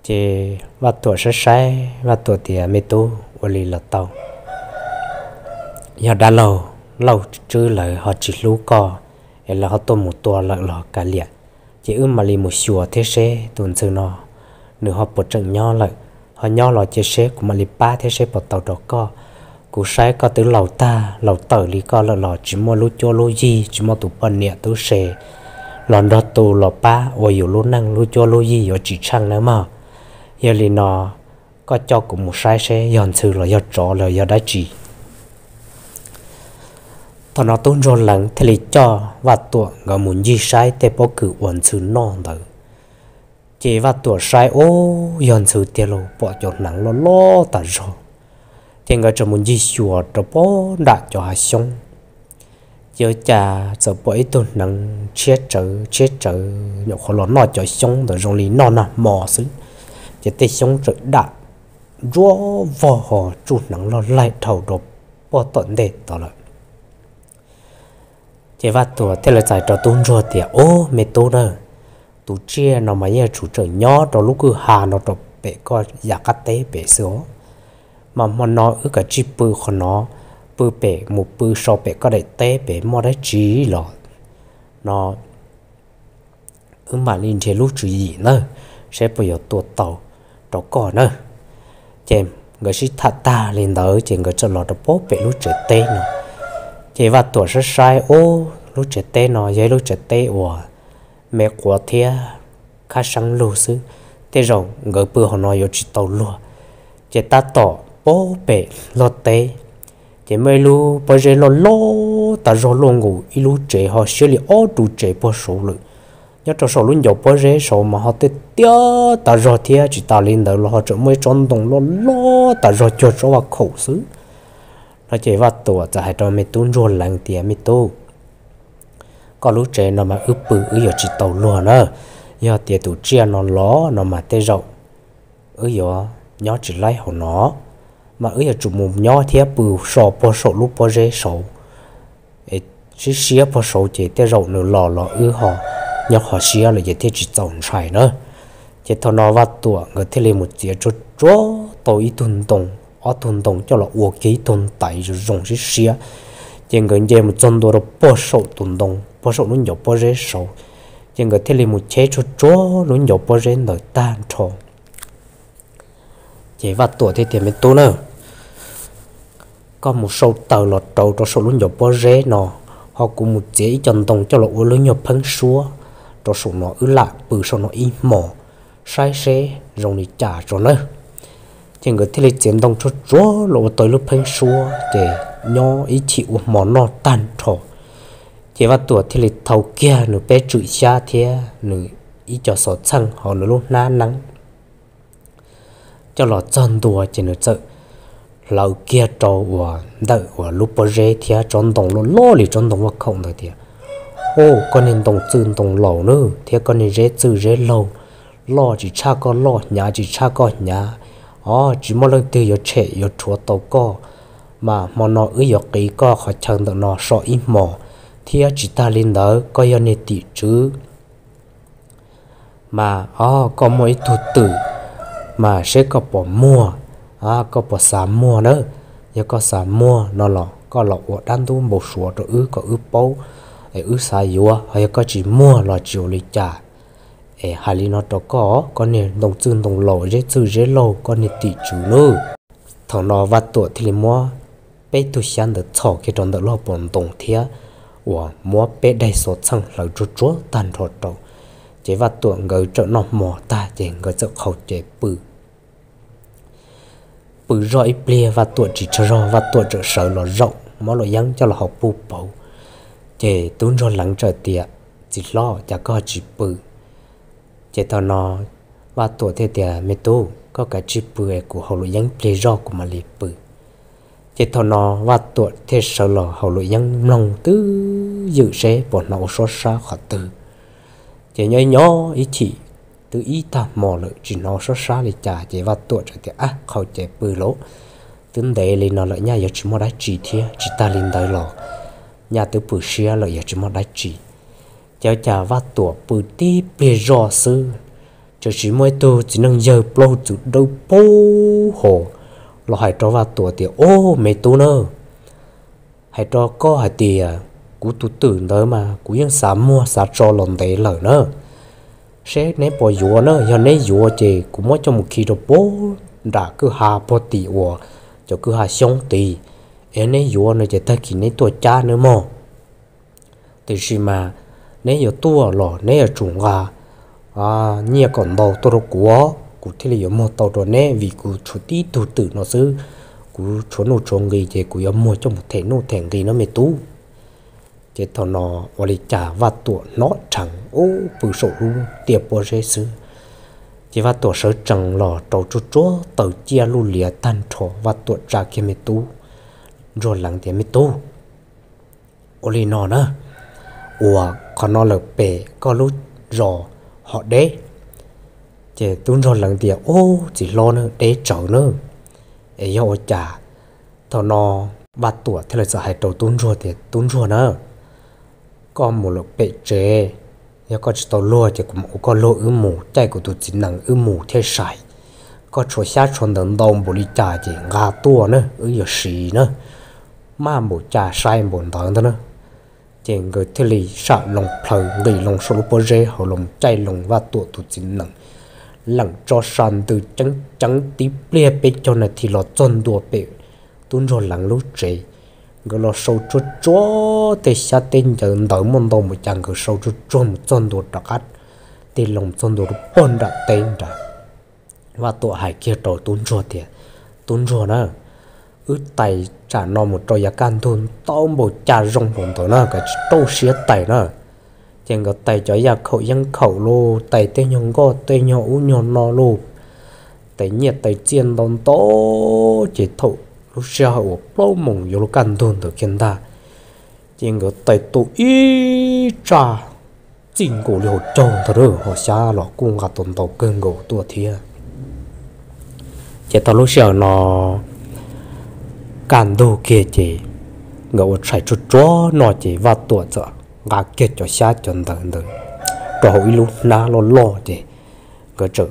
Ces Vaj Tuam saib saib Vaj Tuam tias, Me tub, ua li los tau. Yog dab laug Lauj Tswb lawv ho tsis hlub koj es lawv ho tuaj mus tua lawm los kav liam, ces wb mam li mus xyuas thiab seb tus ntxhw no nws ho puas tseem nyob lawm. Ho nyob los cia seb kuv mam li pab thiab seb puas tau rau koj. Kuv saib koj twb laus tag laus tawm li koj lawm los tsis muaj lub cuab lub yig, tsis muaj tus poj niam tub se los nrog tu los pab ua yus lub neej, lub cuab lub yig yuav tsis tsheej nawb mog. Yog li no, koj coj kuv mus saib seb yog ntxhw los yog tsov los yog dab tsi. Thaum no tub ntsuag Leev thiaj li coj Vaj Tuam nkawd mus ncig saib tej pob kws ua ntxhw noj ntawd. Ces Vaj Tuam saib, ub, yog ntxhw tiag lauj, pom cov hneev loj loj tas zog. Ces nkawd txawm mus ncig xyuas rau pob nram cov hav xyoob. Ces ua cas txawm pom ib tug hneev tshiab tsawv tshiab tsawv nyuam qhuav los noj cov xyoob ntawd zoo li noj nag hmo xwb. Ces tej xyoob txawm dam ntsuab vog ho tsuj hneev loj laig dhau rau pob tom ntej tod lawm. Ces Vaj Tuam thiaj li txais rau tub ntsuag tias, Ub, me tub na, tus tsiaj no mas yeej yuav tsum tseem nyob rau lub kwj ha no rau pem koj yav qab teb pem xwb os. Mas hmo no wb kav tsij pw qhov no, pw pem, mus pw so pem koj daim teb pem muaj dab tsi los no wb mam li nrhiav lub tswv yim na, saib puas yuav tua tau rau koj na. Ces nkawd sib tham tag li ntawd ces nkawd txawm los rau pob pem lub tsev teb no. Ces Vaj Tuam saib saib, ub, lub tsev teb no yog ib lub tsev teb uas me quav thiab khab seeb lug xwb, tej zaum nkawd pw hauv no yuav tsis tau luag. Ces tab tom pob pem luag teb, ces muaj ib lub pob zeb loj loj tas zog luaj nkaus ib lub tsev ho siab li ob ru tsev puag saud lawm. Nyob rau saum lub ncov pob zeb saud mas ho tiaj tiaj tas zog thiab, tsis tas li ntawd los ho tseem muaj ib tsob ntoo loj loj tas zog cuag tsob vaj khaum xwb. No ces Vaj Tuam txawm hais rau me tub ntsuag Leev tias, Me tub, koj lub tsev no mas wb pw wb yuav tsis tau luag na. Yog tias tus tsiaj no los no mas tej zaum wb yuav nyob tsis laib hauv no, mas wb yuav tsum mus nyob thiab pw so puag saum lub pob zeb saud, es siab siab puag saud ces tej zaum nws los los wb ho nyob qhov siab lawm ces thiaj tsis txaus ntshai na. Ces thaum no Vaj Tuam nkawd thiaj li mus txiav tsuag tsuag tau ib tug ntoo, ob tug ntoo coj los ua kiag ib tug ntais zoo zoo siab siab. Ces nkawd nce mus txog ntua rau puag saum tus ntoo, puag saum lub ncov pob zeb saud. Ces nkawd thiaj li mus cheb tsuag tsuag lub ncov pob zeb ntawd tag nrho. Ces Vaj Tuam thiaj tias, Me tub na, koj mus sau taws los rau rau saum lub ncov pob zeb no, ho kuv mus txiav ib co ntoo coj los ua lub nyuag pheeb suab rau saum no, wb lam pw saum no ib hmos saib seb zoo li cas tso nawb. Ces nkawd thiaj li txiav ntoo tsuag tsuag los ua tau ib lub pheeb suab, ces nyob ib chim ua hmo noj tag nrho. Ces Vaj Tuam thiaj li thau kiag nws peb tswm xyab thiab nws ib co xov txheej hauv nws lub hnab neeb coj los txog ntua, ces nws txawm hlawv kiag rau uas ntawm uas lub pob zeb thiab tsob ntoo loj loj li tsob ntoo vaj khaum ntawd tias, Ub, koj niag ntoo txwj ntoo laus na, thiab koj niag zeb txwj zeb laug, loj tsis tshaj koj loj, hnyav tsis tshaj koj hnyav, o, tsis muaj leej twg yuav tshem yuav rhuav tau koj. Mas hmo no wb yuav qiv koj qhov chaw ntawm no so ib hmos, thiab tsis tag li ntawd koj yog niag tim tswv, mas, o, koj muaj ib tug twm, mas seb koj puas muag, koj puas xav muag na. Yog koj xav muag no los koj los ua dab ntub npau suav rau wb kom wb paub es wb xav yuav, ho yog koj tsis muag los tsis ua li cas. Es hais li no rau koj, koj niag ntoo txwj ntoo laus, zeb txwj zeb laug, koj niag tim tswv nawb. Thaum no Vaj Tuam thiaj li muab peb tug xyab ntawd txhos kiag rau ntawm lub pob ntoo thiab uas muab peb daim xov txheej hlawv tsuag tsuag tag nrho rau. Ces Vaj Tuam nkawd txawm noj hmo tag ces nkawd txawm qhau ces pw. Pw zoj ib pliag Vaj Tuam tsis tsaug zog, Vaj Tuam txawm sawv los zaum muab luam yeeb coj los hauv puj pauv. Ces tub ntsuag Leev txawm tias, Txiv hlob, cas koj tsis pw? Ces thaum no Vaj Tuam thiaj tias, Me tub, koj kav tsij pw es kuv hauv luam yeeb pliag zoj kuv mam li pw. Ces thaum no Vaj Tuam thiaj sawv los hauv luam yeeb mloog twj ywm seb puas hnov ua suab sab qhov twg. Ces nyob nyob ib chim twb ib tag hmo lawm tsis hnov suab sab li cas, ces Vaj Tuam txawm tias, Ab, qhau ces pw lauj, twb ntev li no lawm nyaj yuav tsis muaj dab tsi thiab, tsis tag li ntawd los nyaj twb pw siab lawm yog tsis muaj dab tsi. Ces ua cas Vaj Tuam pw tib pliag zoj xwb, txawm sis muaj ib tug txiv neej yawg plaub txwv dawb paug hos los hais rau Vaj Tuam tias, Ob, me tub na, hais rau koj hais tias kuv tus twm ntawd mas kuv yeej xav muag xav tso los ntev lawm na. Seb neb puas yuav na, yog neb yuav ces kuv muab coj mus khi rau puag nram kwj ha puag tim uas cov kwj ha xyoob tid, es neb yuav no ces tag kis neb tuaj cab nawb mog. Tiam sis mas neb yuav tuaj los neb yuav tsum nqa nyiaj kom ntau tuaj rau kuv, kuv thiaj li yuav muag tau rau neb, vim kuv tshuav tib tug twm no xwb, kuv tshuav nuj tshuav nqi ces kuv yuav muag coj mus them nuj them nqi no me tub. Ces thaum no ua li cas Vaj Tuam hnov rheev ub pw saum lub tiaj pob zeb xwb. Ces Vaj Tuam sawv tsees los rau tsuag tsuag taws ciaj luj lias tag nrho, Vaj Tuam tsa kiag me tub Ntsuag Leev tias, Me tub, ua li no na, uas qhov no lawm pem koj lub zos ho deb. Ces tub Ntsuag Leev tias, Ub, txiv hlob na, deb tsawv na, es yog ua cas? Thaum no Vaj Tuam thiaj li txawm hais rau tub Ntsuag tias, Tub Ntsuag na, koj mus lawm pem tsev, yog koj tsis tau luag ces kuv mam ua koj luag wb mus caij kuv tus txiv nees wb mus thiaj sai. Koj tshuav xyab tshuav ntawv ntau npaum li cas ces nqa tuaj na, wb yuav siv na, maj npaum cas sai npaum ntawd ntag na. Ces nkawd thiaj li sam loo plhaws nqis loo saum lub pob zeb hauv los caij loo Vaj Tuam tus txiv nees, leem tso sa ntws ceeb ceeb tib pliag peb caug nas this los txog ntua pem tub Ntsuag Leev lub tsev. Nkawd los sau tsuag tsuag tej xyab tej ncawv ntawv muaj ntau npaum cas nkawd sau tsuag tsuag mus txog ntua rov qab tig loo txog ntua rau puag nram teb nrad. Vaj Tuam hais kiag rau tub Ntsuag tias, Tub Ntsuag na, wb tais tsam no mus rau yav kaj ntug ntau npaum cas zoo npaum ntawd na, koj tsis rau siab tais na. Ces nkawd tais cov yaj khaum yeeb khaum lauj, tais tej nyuag nkoj tej nyuag ub nyuag no lauj, tais nyiaj tais txiaj ntau ntau. Ces thaum lub sij hawm uas plaub moos yuav luag kaj ntug ntawd kiag ntag, ces nkawd tais tau ib tsaj txij nkaus li hauv caug ntag lauj, ho xyab los kuj nqa tau ntau kawg nkaus tuaj thiab. Ces thaum lub sij hawm no kaj ntug kiag ces nkawd ua tshais tsuag tsuag no ces Vaj Tuam txawm nqa kiag cov xyab cov ntawv ntawd rau hauv ib lub hnab loj loj ces nkawd txawm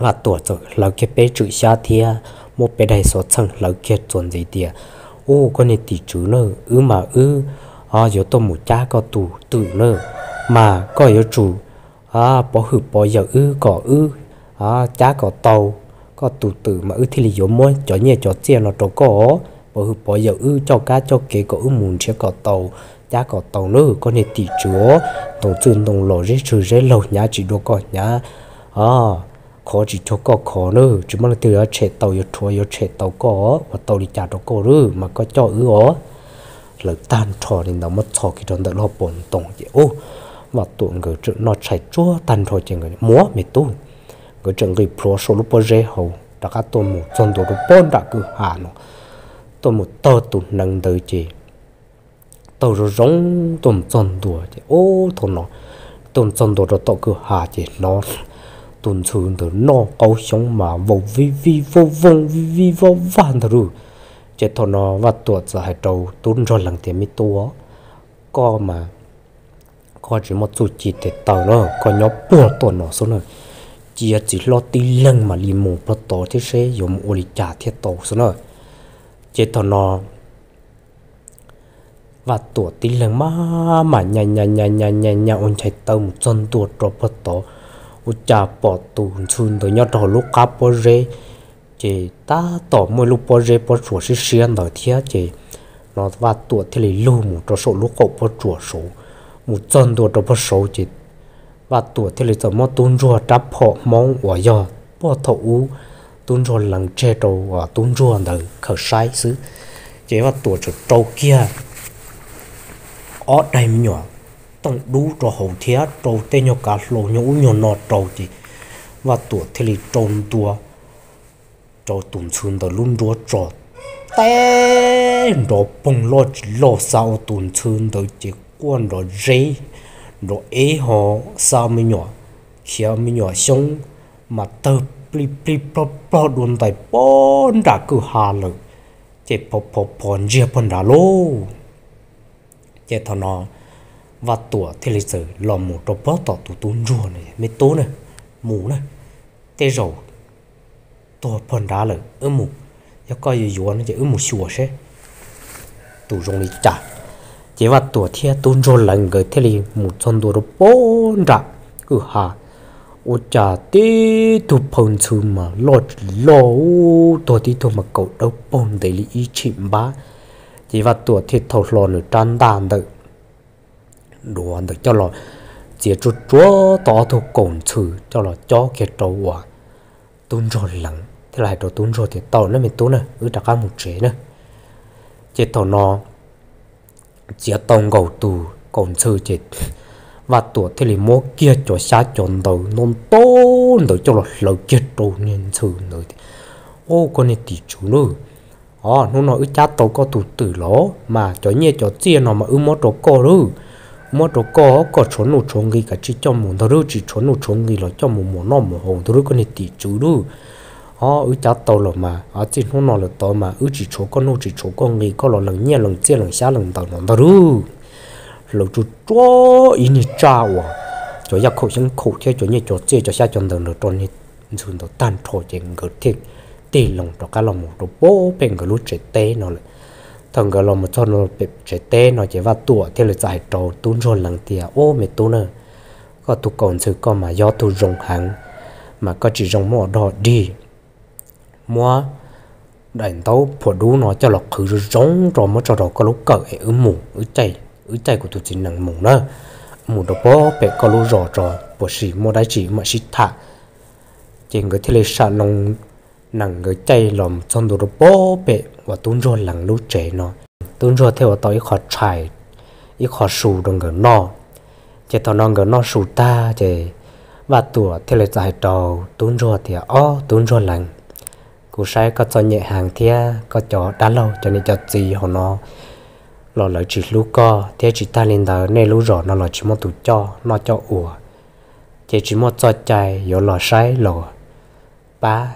Vaj Tuam txawm hlawv kiag peb tswm xyab thiab muab peb daim xov txheej hlawv kiag txuas ntxiv tias, Ub, koj niag tim tswv na, wb mas wb yuav tuaj mus cab koj tus twm na, mas koj yuav tsum pov hwm pov yawm wb kom wb cab kom tau koj tus twm mas wb thiaj li yuav muab cov nyiaj cov txiaj no rau koj. Pov hwm pov yawm wb, coj kab coj kev kom wb mus nrhiav kom tau, cab kom tau nawb koj niag tim tswv. Ntoo txwj ntoo laus zeb tsw zeb laug hnyav tsis dua koj hnyav, khov tsis cuag koj khov nawb, tsis muaj leej twg yuav tshem tau yuav rhuav yuav tshem tau koj, ua tau li cas rau koj lawm mas koj coj wb os. Hlawv tag nrho li ntawd muab txhos kiag rau ntawm lub pob ntoo ces ub, Vaj Tuam nkawd tseem noj tshais tsuag tag nrho ces nkawd, Muab me tub. Nkawd tseem nqis plhuav saum lub pob zeb hauv rov qab tuaj mus txog ntua rau pob nram kwj ha no, tuaj mus taug tus hneev ntawd ces taug zoo zoo tuaj mus txog ntua ces ub, thaum no tuaj mus txog ntua rau tom kwj ha ces hnov tus ntxhw ntawd noj qaub xyoob mas vau vij vij vauj vooj vij vij vauj vag ntag lauj. Ces thaum no Vaj Tuam txawm hais rau tub Ntsuag Leev tias, Me tub, koj mas koj tsis muaj txuj ci tes taw na, koj nyob puag tom no xwb na, cia txiv hlob tib leeg mam li mus puag tod thiab seb yuav mus ua li cas thiaj tau xwb na. Ces thaum no Vaj Tuam tib leeg maj mam nyas nyas nyas nyas nyas ua nchais taw mus txog ntua rau puag tod, ua cas pom tus ntxhw ntawd nyob rau hauv lub qab pob zeb, ces tab tom muaj ib lub pob zeb pob tsuas siab siab ntawd thiab ces no Vaj Tuam thiaj li lug mus rau saum lub qaum pob tsuas saud, mus txog ntua rau puag saud ces Vaj Tuam thiaj li txawm muab tub ntsuag rab phom hmoob uas yog puag thaum ub tub ntsuag lees tseg rau tub ntsuag ntawd khaws saib xwb. Ces Vaj Tuam txawm rau kiag ob daig me nyuam tooj dub rau hauv thiab rau tej nyuag kav hlau nyuag ub nyuag no rau ces Vaj Tuam thiaj li rau ntua rau tus ntxhw ntawd lub nruab tso, teb nrov poog loj tsis loj xa ua tus ntxhw ntawd ces quaj nrov zeb nrov eb ho xa me nyuam, khiav me nyuam xyoob mas tawg plig plig plog plog dua ntais pob nram kwj ha lawm, ces phov phov phov ntsiag puag nrad lauj. Ces thaum no Vaj Tuam thiaj li txawm los mus rau pob tom tus tub ntsuag no, Me tub na, mus na, tej zaum tuag pog nrad lawm, wb mus, yog koj yuav yuav no ces wb mus xyuas seb tus zoo li cas. Ces Vaj Tuam thiab tub ntsuag Leev nkawd thiaj li mus txog ntua rau pob nram kwj ha, ua cas tib tug phaw ntxhw mas loj tsis loj, tuag tib tug mas kaum dawb paug ntev li ib tshim npab. Ces Vaj Tuam thiaj thau hlo nws rab ntaj ntawm duav ntawd coj los txiav tsuag tsuag tau ob tug kaus ntxhw coj los cob kiag rau uas tub ntsuag Leev thiab los hais rau tub ntsuag tias, Tau na me tub na, wb rov qab mus tsev na. Ces thaum no txiav tau nkaus tus kaus ntxhw ces Vaj Tuam thiaj li muab kiag cov xyab cov ntawv ntau ntau ntawd coj los hlawv kiag rau niag ntxhw ntawd tias, Au, koj niag tim tswv nawb, o, hnub no wb cab tau koj tus twm los mas cov nyiaj cov txiaj no mas wb muab rau koj lawm, muab rau koj, koj tshuav nuj tshuav nqi kav tsij coj mus ntag lawm, tsis tshuav nuj tshuav nqi los coj mus muas noj muas haus ntag lawm koj niag tim tswv lawm. O, wb cab tau los mas txij hnub no lawm tod mas wb tsis tshuav koj nuj tsis tshuav koj nqi, koj los lees nyiaj lees txiaj lees xyab lees ntawv no ntag lawm. Hlawv tsuag tsuag ib niag tsaj uas cov yaj khaum xyoob khaum thiab cov nyiaj cov txiaj cov xyab cov ntawv ntawd rau niag ntxhw ntawd tag nrho ces nkawd thiaj tig loo rov qab los mus rau pob pem nkawd lub tsev teb no lawm. Thaum nkawd los mus txog pem tsev teb no ces Vaj Tuam thiaj li txawm hais rau tub ntsuag Leev tias, Ub, me tub na, koj tus kaus ntxhw koj mas yog tug zoo heev, mas koj tsis zoo muab ua dog dig, muab daim ntaub phua dub no coj los qhwv zoo zoo rau muab tso rau koj lub kawm es wb mus, wb caij kuv tus txiv nees mus na, mus rau pob pem koj lub zos tso, puas sim muaj dab tsi mam sib tham. Ces nkawd thiaj li sam loo nees nkawd caij los txog ntua rau pob pem uas tub ntsuag Leev lub tsev no. Tub ntsuag thiaj ua tau ib qho tshais, ib qho su rau nkawd noj. Ces thaum no nkawd noj su tag ces Vaj Tuam thiaj li txawm hais rau tub ntsuag tias, Ob, tub ntsuag Leev, kuv saib koj txom nyem heev thiab koj cov dab laug cov niam cov txiv hauv no los lawv tsis hlub koj thiab tsis tag li ntawd nej lub zos no los tsis muaj tus coj noj coj ua, ces tsis muaj txoj cai yuav los saib los pab.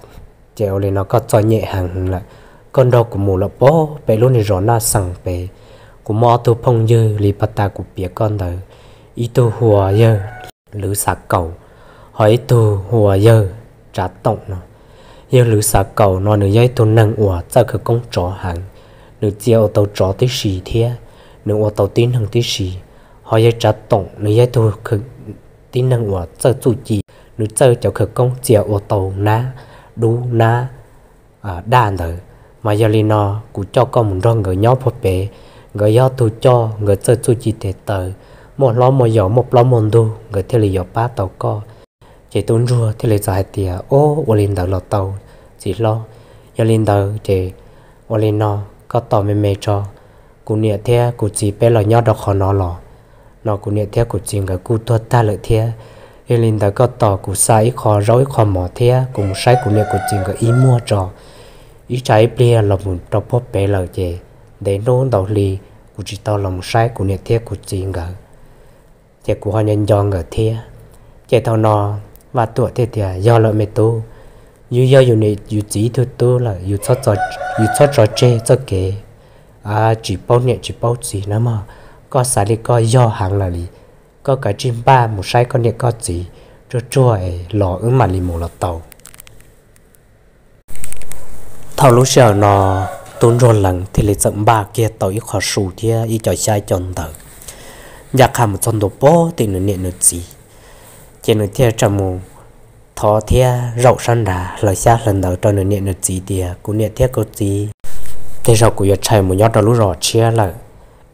Ces ua li no koj txom nyem heev lawm, koj nrog kuv mus lawm pob pem lub niag zos Naj Xees pem. Kuv muaj ob tug phooj ywg li pas tas kuv piav koj ntawd, ib tug hu ua yawg Lwv Xav Kaus, ho ib tug hu ua yawg Tsav Toom no. Yawg Lwv Xav Kaus no nws yog ib tug neeg uas txawj khawv koob tsov heev, nws txia ua tau tsov tib si thiab nws ua tau tib neeg tib si. Ho yawg Tsav Toom nws yog ib tug tib neeg uas txawj txuj ci, nws txawj cov khawv koob txia ua tau nab, dub nab, daj ntawd. Mas yog li no kuv coj koj mus nrog nkawd nyob puag pem, nkawd yog tug coj, nkawd txawj txuj ci tes taw, muaj hlob muaj yau muaj plaub muaj ntug nkawd thiaj li yuav pab tau koj. Ces tub ntsuag thiaj li txawm hais tias, Ob, ua li ntawd los tau, txiv hlob. Yog li ntawd ces ua li no, koj tos me me tso, kuv niam thiab kuv txiv peb los nyob rau qhov no los. No kuv niam thiab kuv txiv nkawd kuj tuag tag lawm thiab. Yog li ntawd koj tos kuv xa ib qho zaub ib qho mov thiab kuv mus saib kuv niam kuv txiv nkawd ib muag tso. Ib tsam ib pliag los mus rau puag pem lawm ces ntev hnub ntau hli kuv tsis tau los mus saib kuv niam thiab kuv txiv nkawd, ces kuv ho nco nco nkawd thiab. Ces thaum no Vaj Tuam thiaj tias, Yog lawm me tub, yus yog yus niam yus txiv ib tug tub lawm, yus txhob tso tseg txoj kev tsis paub niam tsis paub txiv na mog. Koj xav li koj yog heev lawm li, koj kav tsij npaj mus saib koj niam koj txiv tsuag tsuag es los wb mam li mus los tau. Thaum lub sij hawm no tub ntsuag Leev thiaj li txawm npaj kiag tau ib qho su thiab ib co xyab ib co ntawv, ncaj qha mus txog ntua puag tim nws niam nws txiv. Ces nws thiaj tsa mus thov thiab zaum sab nrad hlawv xyab hlawv ntawv rau nws niam nws txiv tias, Kuv niam thiab kuv txiv, tej zaum kuv yuav tshais mus nyob rau lub zos tshiab lawm,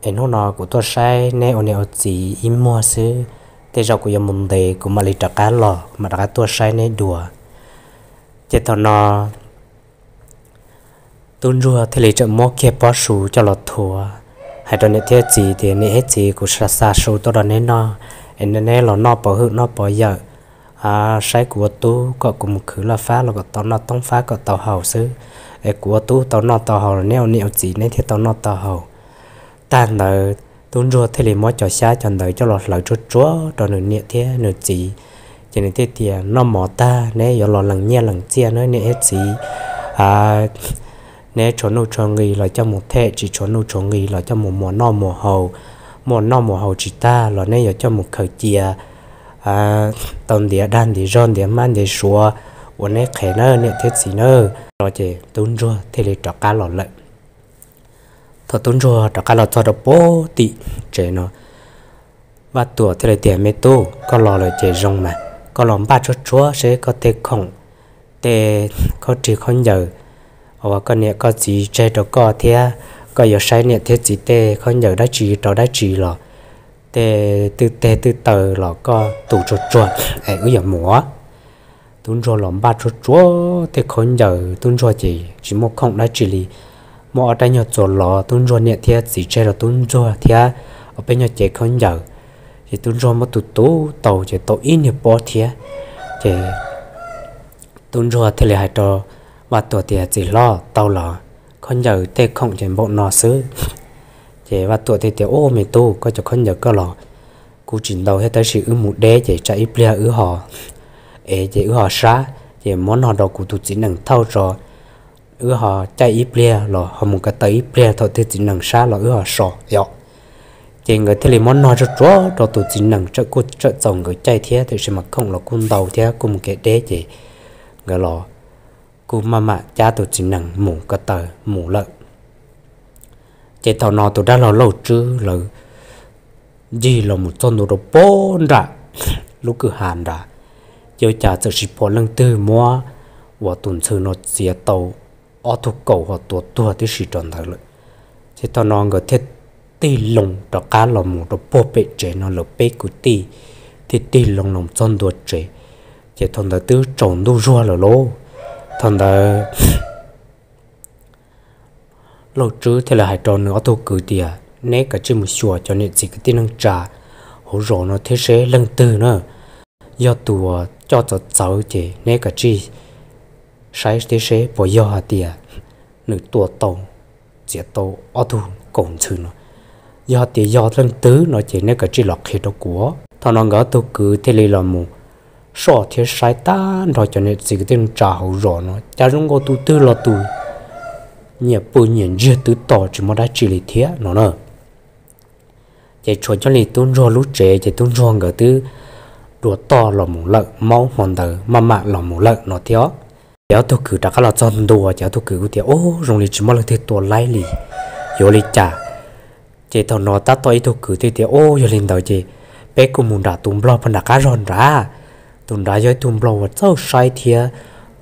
es hnub no kuv tuaj saib neb ua niam ua txiv ib muag xwb, tej zaum kuv yuav mus ntev kuv mam li rov qab los, kuv mam rov qab tuaj saib neb dua. Ces thaum no tub ntsuag thiaj li tseem muab kiag pob su coj los thuav, hais rau niam thiab txiv tias, Niam thiab txiv, kuv xa su tuaj rau neb noj, es neb los noj pov hwm noj pov yawm, saib kuv ua tub kom kuv mus khwv laj fab los kom tau noj, toob fab kom tau haus xwb, es kuv ua tub tau noj tau haus los neb ua niam ua txiv neb thiaj tau noj tau haus. Tag ntawd tub ntsuag thiaj li muab cov xyab cov ntawv coj los hlawv tsuag tsuag rau nws niam thiab nws txiv. Ces nws thiaj tias, Noj mov tag neb yuav los lees nyiaj lees txiaj nawb niam thiab txiv. Neb tshuav nuj tshuav nqi los coj mus them, tsis tshuav nuj tshuav nqi los coj mus muas noj muas haus, muaj noj mus haus tsis tag los neb yuav coj mus khaws cia tau ntiav dag ntiav zog ntiav hmab ntiav suav ua neb qhev na niam thiab txiv na. Los ces tub ntsuag thiaj li rov qab los lawm. Thaum tub ntsuag rov qab los txog rau pem tim tsev no, Vaj Tuam thiaj li tias, Me tub, koj los lawm ces zoo mas, koj los npaj tsuag tsuag seb koj tej khoom, tej khaub rig khaub ncaws uas koj niam koj txiv tseg rau koj thiab, koj yuav saib niam thiab txiv tej khaub ncaws dab tsi rau dab tsi los, tej twj teg twj taw los koj tu tsuag tsuag es wb yuav mus. Tub ntsuag los npaj tsuag tsuag tej khaub ncaws, tub ntsuag ces tsis muaj khoom dab tsi li. Muaj ob rab nyuag txuas lov tub ntsuag niam thiab txiv tseg rau tub ntsuag thiab ob peb nyuag cev khaub ncaws, ces tub ntsuag muab tu tu tau ces tau ib niag pob thiab. Ces tub ntsuag thiaj li hais rau Vaj Tuam tias, Txiv hlob, tau los, khaub ncaws tej khoom ces npaum no xwb. Ces Vaj Tuam thiaj tias, Ub, me tub, koj cov khaub ncaws koj los kuj tsis ntau thiab, tab sis wb mus deb ces tsam ib pliag wb ho ev ces wb ho sab, ces muab no rau kuv tus txiv nees thauj tso, wb ho caij ib pliag los ho mus ko taw ib pliag, thaum twg txiv nees sab los wb ho so yom. Ces nkawd thiaj li muab no tsuag tsuag rau tus txiv nees, txawm kuj txawm txaus nkawd caij thiab, tiam sis mas khoom los kuj ntau thiab kuj mus kev deb ces nkawd los kuj maj mam cab tus txiv nees mus ko taw mus lawm. Ces thaum no tus dab laug Lauj Tswb lawv ncig los mus txog ntua rau pem nram lub kwj ha nrad, ces ua cas txawm sis pom leej twg muab uas tus ntxhw no txiav tau ob tug kaus ho tuav tuag tib si rau ntawd lawm. Ces thaum no nkawd thiaj tig loo rov qab los mus rau puag pem tsev no, lawv peb kwv tij thiaj tig loo los txog ntua tsev. Ces thaum ntawd twb tsaus ntuj zuag lawm lauj. Thaum ntawd Lauj Tswb thiaj li hais rau nws ob tug kwv tias, Neb kav tsij mus xyuas cov niam txiv kwv tij neej tsa hauv zos no thiab seb leej twg na yog tus coj txawv txawv, ces neb kav tsij saib thiab seb puas yog hais tias nws tua tau, txiav tau ob tug kaus ntxhw no. Yog hais tias yog leej twg no ces neb kav tsij los qhia rau kuv. Thaum no nkawd ob tug kwv thiaj li los mus soj thiab saib tag nrho cov niam txiv kwv tij neej tsa hauv zos no, cas zoo nkaus tus twg los tus nyiam pw nyiam ntsiag twb to tsis muaj dab tsi li thiab no na. Ces tshuav cov li tub ntsuag lub tsev, ces tub ntsuag nkawd twb dua toj los mus lawm, maub hmo ntawd maj mam los mus lawm no thiab. Ces ob tug kwv rov qab los txog ntua, ces ob tug kwv kuj tias, Ub, zoo li tsis muaj leej twg tua laib li, yuav ua li cas? Ces thaum no tab tom ib tug kwv thiaj tias, Ub, yog li ntawd ces peb kuj mus nram tus nplog puag nram qab zog nrad. Tus nrad yog ib tug nplog uas txawj saib thiab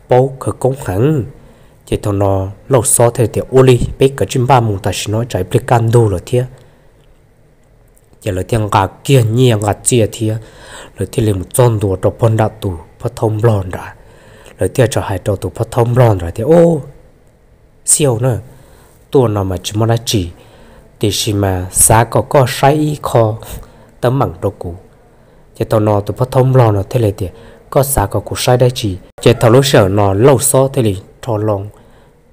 paub khawv koob heev. Ces thaum no Lauj Xob thiaj tias, Ua li peb kav tsij npaj mus tam sim no tsam ib pliag kaj ntug lawm thiab. Ces lawv thiaj nqa kiag nyiaj nqa txiaj thiab lawv thiaj li mus txog ntua rau puag nram tus phab thaub nplog nrad. Lawv thiaj txawm hais rau tus phab thaub nplog nrad tias, Ub, xiauj na, tuaj no mas tsis muaj dab tsi, tiam sis mas xav kom koj saib ib qho teeb meem rau kuv. Ces thaum no tus phab thaub nplog no thiaj li tias, Koj xav kom kuv saib dab tsi? Ces thaum lub sij hawm no Lauj Xob thiaj li rho loo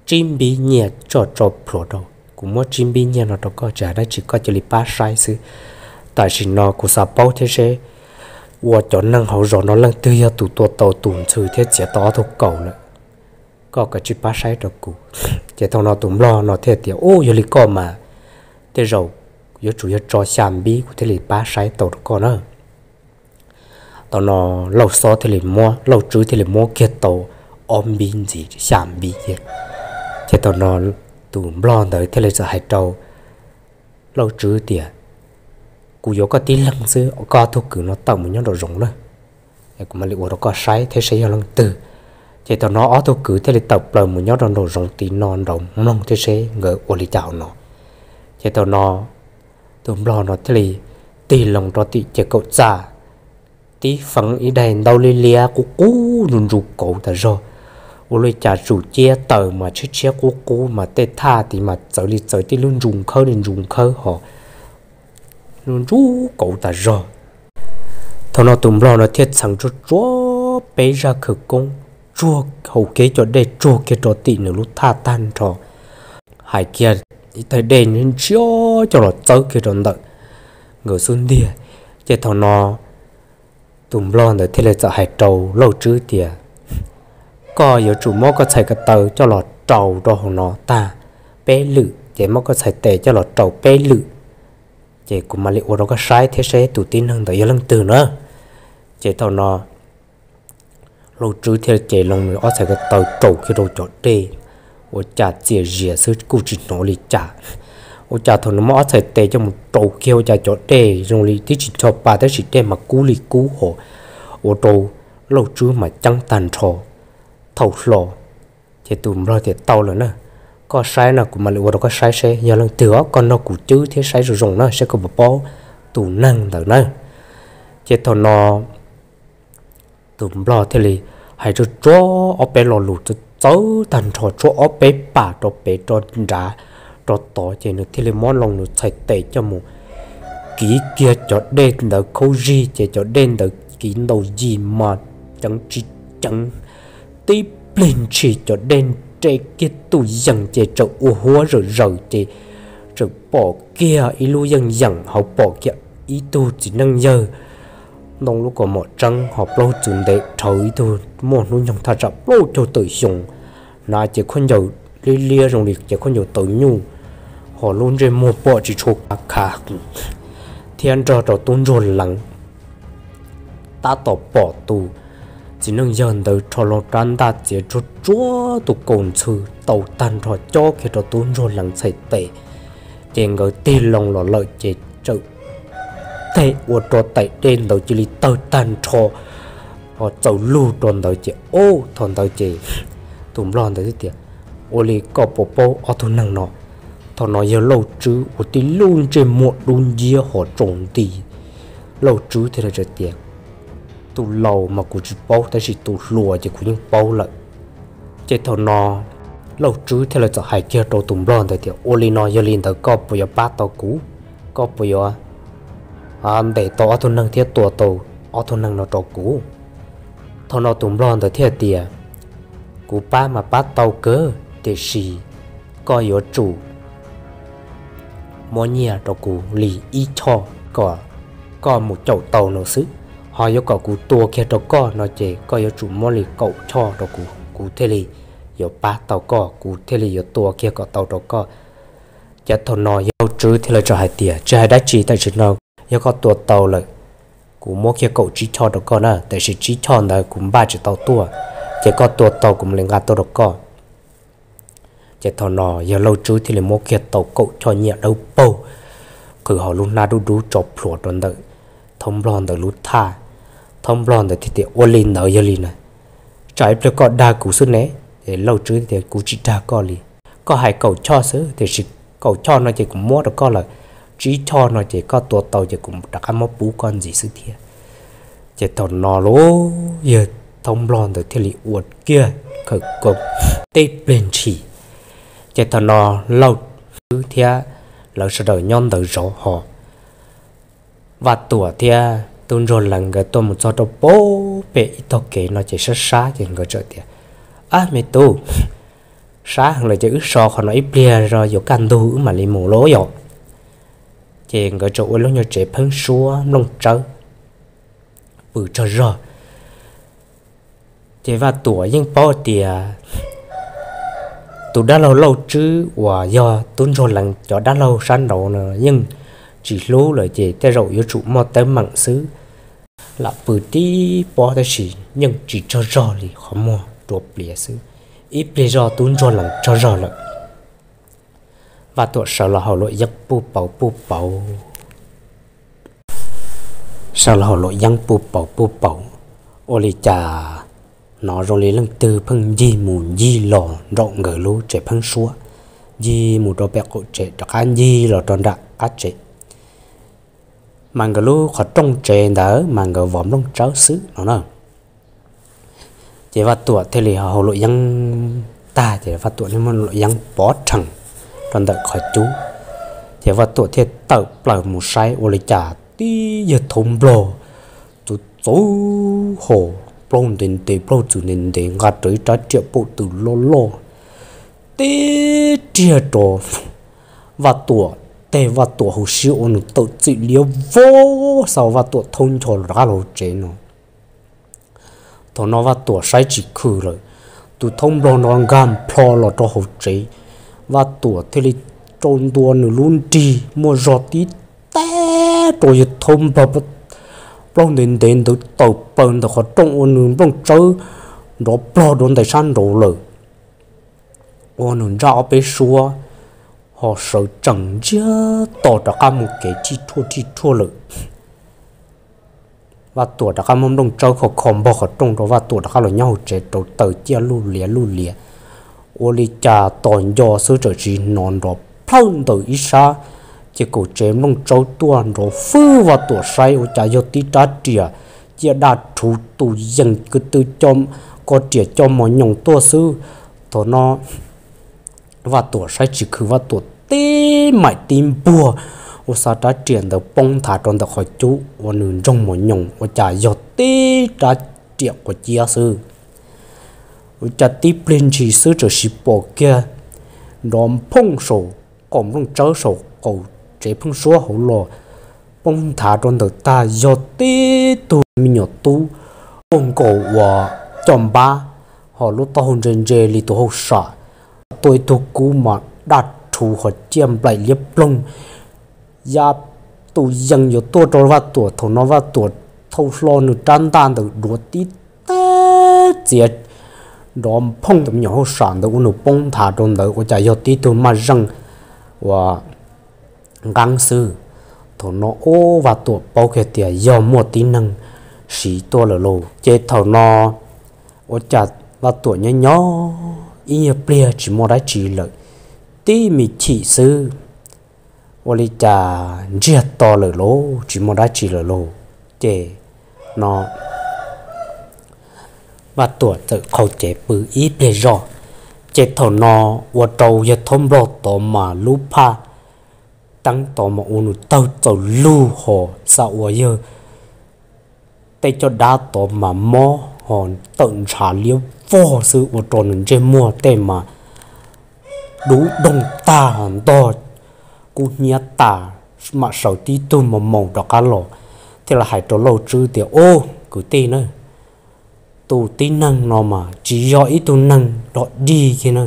tsib npib nyiaj tso tso plhuav rau, Kuv muab tsib npib nyiaj no rau koj, tsis hais dab tsi koj cia li pab saib xwb. Tam sim no kuv xav paub thiab seb ua cov neeg hauv zos no leej twg yog tus tua tau tus ntxhw thiab txiav tau ob tug kaus lawm. Koj kav tsij pab saib rau kuv. Ces thaum no tus nplog no thiaj tias, Ub, yog li koj mas tej zaum yuav tsum yog tso xya npib kuv thiaj li pab saib tau rau koj na. Thaum no Lauj Xob thiaj li muab, Lauj Tswb thiaj li muab kiag tau ob npib ntxiv xya npib thiab. Ces thaum no tus nplog ntawd thiaj li txawm hais rau Lauj Tswb tias, Kuv yuav koj tib leeg xwb, koj ob tug kwv no tawm mus nyob nraum zoov na, kuv mam li ua rau koj saib thiab seb yog leej twg. Ces thaum no ob tug kwv thiaj li tawm plaws mus nyob rau nraum zoov tim no nraud mloog thiab seb nkawd ua li cas hauv no. Ces thaum no tus nplog no thiaj li tig loo rau tim ces kaum txaj, tib feeb ib daim ntaub liab liab qub qub ntsu ntsu kauv tas zog. Ua li cas tsum ciab taws mas tshiab tshiab qub qub mas tej thaj tid mas txawv li txawv tib lub ntsu nkhawb li ntsu nkhawb ho ntsu ntsu kauv tas zog. Thaum no tus nplog no thiaj txheev tsuag tsuag peb zaj khawv koob tsuag hauv kev cov dej tsuag kiag rau tim nws lub thaj tag nrho, hais kiag ib thaj dej ntsia coj los txawb kiag rau ntawm nkawd xub ntiag. Ces thaum no tus nplog ntawd thiaj li txawm hais rau Lauj Tswb tias, Koj yuav tsum muab koj txhais ko taw coj los rau rau hauv no tag peb lwm, ces muab koj txhais tes coj los rau peb lwm. ces kuv mam li ua rau koj saib thiab saib tus tib neeg ntawd yog leej twg na. Ces thaum no Lauj Tswb thiaj li ces loo nws ob txhais ko taw rau kiag rau cov dej, ua cas txias zias xwb kuj tsis hnov li cas. Ua cas thaum nws muab ob txhais tes coj mus rau kiag ua cas cov dej zoo li twb tsis ncho pa tab sis dej mas kub li kub hos, ua rau Lauj Tswb mas ceeb tag nrho. Thaum hlo ces tus nplog tias tau lawm na, koj saib no kuv mam li ua rau koj saib seb yog leej twg os, koj nrog kuv cwb thiab saib zoo zoo na seb koj puas paub tus neeg ntawd na. Ces thaum no tus nplog thiaj li hais tsuag tsuag ob peb lo lus txawv txawv tag nrho, tshuab ob peb pas rau pem rau nrad rau tod, ces nws thiaj li muab loo nws txhais tes coj mus kiv kiag cov dej ntawd khaub zig, ces cov dej ntawd kiv ntau yim mas ceev tsis ceev, tib plig ntshis cov dej nres kiag tus yees ces txawm ua huab zawm zaws ces txawm pom kiag ib lub yeej yeem hauv, pom kiag ib tug txiv neej yawg ntoo lub kaus mom tseeb hos plaub txwv ntev dhawv ib tug muaj hnub nyoog thaj tsam plaub caug tawm xyoo, hnav cev khaub ncaws liab liab zoo li cev khaub ncaws taw nyuj, hos lub ntsej muag pom tsis tshua kav khav, thiab nrog rau tub ntsuag leev tab tom pom tus txiv neej yawg ntawd rho loo rab ntaj txiav tsuag tsuag tus kaus ntxhw tau tag nrho cob kiag rau tub ntsuag leev txhais tes, ces nkawd tig loo los lawm ces txawm teg ua rau tais dej ntawd cia li tawg tag nrho hos txaus lug rau ntawd ces ob thaum ntawd ces tus nplog ntawd thiaj tias, ua li koj puas paub ob tug neeg no? Thaum no yog Lauj Tswb ua tib lub ntsej muag dub nciab hos tsaus nti. Lauj Tswb thiaj li tias, tus laus mas kuv tsis paub tab sis tus hluas ces kuv yeej paub lawm. Ces thaum no Lauj Tswb thiaj li txawm hais kiag rau tus nplog ntawd tias, ua li no yog li ntawd koj puas yuav pab tau kuv? Koj puas yuav ntes tau ob tug neeg thiab tua tau ob tug neeg no rau kuv? Thaum no tus nplog ntawd thiaj tias, kuv pab mas pab tau kawg tiam sis koj yuav tsum muab nyiaj rau kuv li ib choj kom koj mus caum tau no xwb. Ho yuav kom kuv tua kiag rau koj no ces koj yuav tsum muab li kaum choj rau kuv, kuv thiaj li yuav pab tau koj, kuv thiaj li yuav tua kiag kom tau rau koj. Ces thaum no yog Lauj Tswb thiaj li txawm hais tias, tsis hais dab tsi, tam sim no yog koj tua tau lawm, kuv muab kiag kaum tsib choj rau koj na, tiam sis tsib choj ntawd kuv npaj tsis tau tuaj, ces koj tua tau kuv mam li nqa tuaj rau koj. Ces thaum no yog Lauj Tswb thiaj li muab kiag tau kaum choj nyiaj dawb paug qhwv hauv lub hnab dub dub tso plhuav rau ntawm thab nplog ntawd lub thaj. Thab nplog ntawd thiaj tias, ua li ntawd yog li na, tsam ib pliag koj dag kuv xwb ne. Es Lauj Tswb tias, kuv tsis dag koj li, koj hais kaum choj xwb, tiam sis kaum choj no ces kuv muab rau koj lawm, tsib choj no ces koj tua tau ces kuv rov qab muab pub koj ntxiv xwb thiab. Ces thaum no los yog thab nplog ntawd thiaj li ua kiag khawm koob tib pliag ntshis. Ces thaum no Lauj Tswb thiab lawv sawv daws nyob ntawd zov hos Vaj Tuam thiab tub ntsuag Leev nkawd tuaj mus txog rau pem ib tog kev no ces sab sab ces nkawd txawm tias, ab me tub, sab heev lawm ces wb so qhov no ib pliag zog yuav kaj ntug wb mam li mus lauj yom. Ces nkawd txawm ua lub nyuag tsev pheeb suab nplooj tsawb pw tsaug zog. Ces Vaj Tuam yeej paub tias tus dab laug Lauj Tswb uas yog tub ntsuag Leev cov dab laug sab nraud no yeej tsis hlub lawm ces tej zaum yuav tsum muaj teeb meem xwb. Lam pw tib pob tab sis yeej tsis tsaug zog li, qhov muag rua pliav xwb. Ib pliag zog tub ntsuag Leev tsaug zog lawm, Vaj Tuam sawv los haus luam yeeb puj pauv puj pauv. Sawv los haus luam yeeb puj pauv puj pauv, ua li cas hnov zoo li leej twg pheej ncig mus ncig los nraum nkawd lub tsev pheeb suab, ncig mus rau pem qaum tsev rov qab ncig los rau nram qab tsev. Mas nkawd lub qhov rooj tsev ntawd mas nkawd vov nplooj tsawb xwb no na. Ces Vaj Tuam thiaj li haus luam yeeb tag ces Vaj Tuam thiaj muab luam yeeb pov rhees rau ntawm qhov cub. Ces Vaj Tuam thiaj tawm plaws mus saib ua li cas tib yawg thaub nplog txawv txawv hos plaub ntev ntev plaub txwv ntev ntev nqa rawv ib rab riam paum tw loj loj tib riag rau Vaj Tuam teg. Vaj Tuam hauv siab ua nws tawm txim liab vog xa Vaj Tuam thaub ncho rov qab los hauv tsev no. Thaum no Vaj Tuam saib tsis khwm lawm, tus thaub nplog no nkag plho los rau hauv tsev, Vaj Tuam thiaj li rau ntua nws lub nrig muaj zog tib teg rau yawg Thaub Nplog plaub ntev ntev ntawd tawm plaws ntawm qhov rooj ua nws nplooj tsawb nrov plog rau ntais sab nraud lawm, ua nws ntsaj ob peb suab, ho sawv tsees ntsiag to rov qab mus kev rij rhuaj rij rhuaj lawm. Vaj Tuam rov qab muab nplooj tsawb kho kho npog qhov rooj rau Vaj Tuam rov qab los nyob hauv tsev rau taws ciaj luj lias luj lias. Ua li cas tos nco xwb txawm sis hnov nrov plhawj ntawm ib sab ces kaum tsev nplooj tsawb tuaj nrov fwb. Vaj Tuam saib ua cas yog tib rab riam ciaj daj rhuv tus yees ko tw, ko riam coj mos nyoos tuaj xwb. Thaum no Vaj Tuam saib tsis khwv, Vaj Tuam tib maim tib npuag, ua xa rab riam ntawd poob nthav rau ntawm qhov cub ua nws ntsoog mos nyoos, ua cas yog tib rab riam quav ciab xwb. Ua cas tib pliag ntshis xwb txawm sis pom kiag nrov phooj saum qaum nplooj tsawb saum qaum tsev pheeb suab hauv los poob nthav rau ntawm tag, yog tib tug me nyuam tub ua nkaus uas coj npab, ho lub taub hau ntse ntse li tus hauj sam, tuaj ib tug kub mas daj rhuv ho ciaj nplaim liab ploog, ya tus yees yuav tuaj rau Vaj Tuam. Thaum no Vaj Tuam thau hlo nws rab ntaj ntawm duav tib teg txiav nrov phooj ntawm me nyuam hauj sam ntawd ua nws poob nthav rau ntawd, ua cas yog tib tug maj zeej uas nqeeb xwb. Thaum no ub Vaj Tuam paub kiag tias yog muaj tib neeg siv tuaj lawm lauj. Ces thaum no ua cas Vaj Tuam nyob nyob ib nyuag pliag tsis muaj dab tsi lawm, tib me chim xwb, ua li cas ntsiag to lawm lauj, tsis muaj dab tsi lawm lauj. Ces no Vaj Tuam txawm qhau cev pw ib pliag zog. Ces thaum no ua rau yawg Thaub Nplog tod mas lub phaj teeb tod mas ua nws tawg txaws lug ho xa ua yawg tej caj dab tod mas mob ho tawm ntshav liab vog xwb, ua rau nws ntsej muag tej mas dub doog tag ho ntog kub hnyiab tas, mam sawv tib tug mos maus rov qab los, thiaj li hais rau Lauj Tswb tias, Ub, kwv tij na, tus tib neeg no mas tsis yog ib tug neeg dog dig kiag na,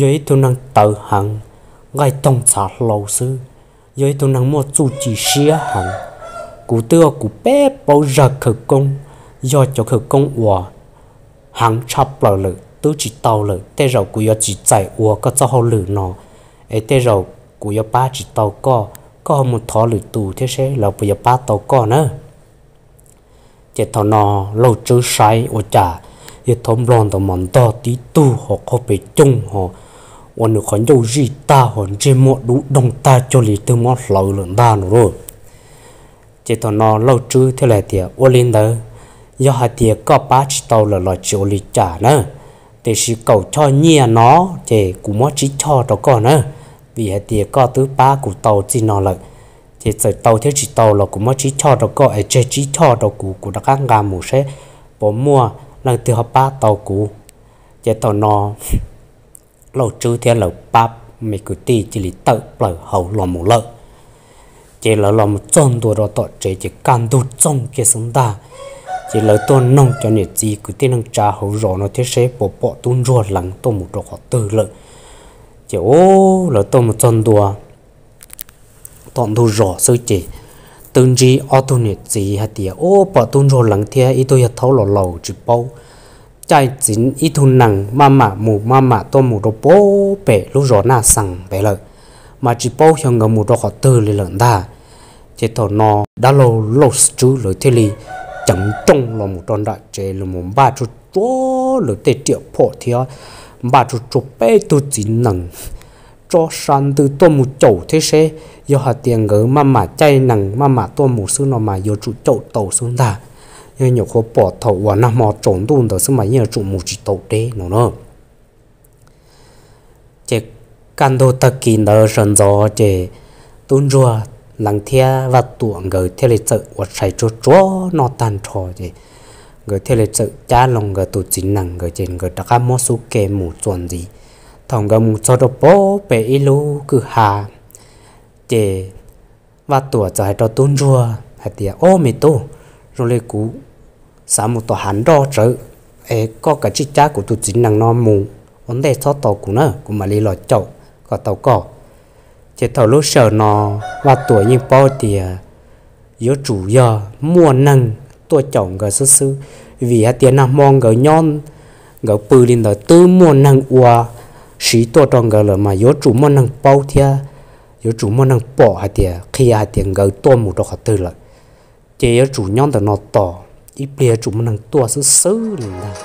yog ib tug neeg tawv heev, nqaij toog txhav hlau xwb, yog ib tug neeg muaj txuj ci siab heev. Kuv twb ua kuv peb plaub zag khawv koob, yog cov khawv koob uas heev tshaj plaws lawm twb tsis tau lawm, tej zaum kuv yuav tsis txais ua koj txoj hauj lwm no, es tej zaum kuv yuav pab tsis tau koj, koj ho mus thov lwm tus thiab seb lawv puas yuav pab tau koj na. Ces thaum no Lauj Tswb saib ua cas yawg Thaub Nplog ntawd mas ntog tib tug ho qaug pes coog ho ua nws qhov ncauj zij tag ho ntsej muag dub doog tag cuag li twg muab hlawv lawm ntag no lauj. Ces thaum no Lauj Tswb thiaj li hais tias, Ua li ntawd, yog hais tias koj pab tsis tau lawm los tsis ua li cas na, tiam sis kaum choj nyiaj no ces kuv muab tsib choj rau koj na, vim hais tias koj twb pab kuv tau txij no lawm. Ces txawm tau thiab tsis tau los kuv muab tsib choj rau koj, es tseg tsib choj rau kuv, kuv rov qab nqa mus seb puas muaj leej twg ho pab tau kuv. Ces thaum no Lauj Tswb thiab lawv pab me kwv tij cia li tawm plaws hauv los mus lawm. Ces lawv los mus txog ntua rau tom tsev ces kaj ntug txoog kiag xwb ntag. Ces lawv tuaj noog cov niam txiv kwv tij neej tsa hauv zos no thiab seb puas pom tub ntsuag Leev tuaj mus rau qhov twg lawm. Ces ub, lawv tuaj mus txog ntua tom ntug zos xwb ces twb ntsib ob tug niam txiv hais tias, Ub, pom tub ntsuag Leev thiab ib tug yawg thaub los laus tsis paub caij txiv ib tug nees maj mam mus maj mam tuaj mus rau pem lub zos Naj Xees ntev lawm, mas tsis paub xyov nkawd mus rau qhov twg li lawm ntag. Ces thaum no dab laug Lauj Tswb lawv thiaj li ceev nrooj los mus rau nram tsev, los mus npaj tsuag tsuag lawv tej riam phom thiab npaj tsuag tsuag peb tug txiv nees tso sa ntws tuaj mus caum thiab seb, yog hais tias nkawd maj mam caij nees maj mam tuaj mus xwb no mas yuav tsum caum tau xwb ntag. Yog nyuam qhuav pom thaum uas nag hmo tsaus ntuj ntawd xwb mas yeej yuav tsum mus tsis tau deb no na. Ces kaj ntug tag kis ntawd sawv ntxov ces tub ntsuag Leev thiab Vaj Tuam nkawd thiaj li txawm ua tshais tsuag tsuag noj tag nrho ces nkawd thiaj li txawm cab loo nkawd tus txiv nees nkawd ces nkawd rov qab muab xub ke mus txuas ntxiv. Thaum nkawd mus txog rau pem ib lub kwj ha, ces Vaj Tuam txawm hais rau tub ntsuag hais tias, Ob, me tub, zoo li kuv xav mus tom hav nroj tsawv, es koj kav tsij cab kuv tus txiv nees no mus ua ntej txhob tos kuv na, kuv mam li los caum kom tau koj. Ces thaum lub sij hawm no Vaj Tuam yeej paub tias yuav tsum yog muaj neeg tuaj caum nkawd xwb xwb, vim hais tias nag hmo nkawd nyob, nkawd pw li ntawd twb muaj neeg ua siv tuaj rau nkawd lawm mas yuav tsum muaj neeg paub thiab yuav tsum muaj neeg pom hais tias qhia hais tias nkawd tuaj mus rau qhov twg lawm. Ces yuav tsum nyob ntawm no tos ib pliag yuav tsum muaj neeg tuaj xwb xwb li ntag.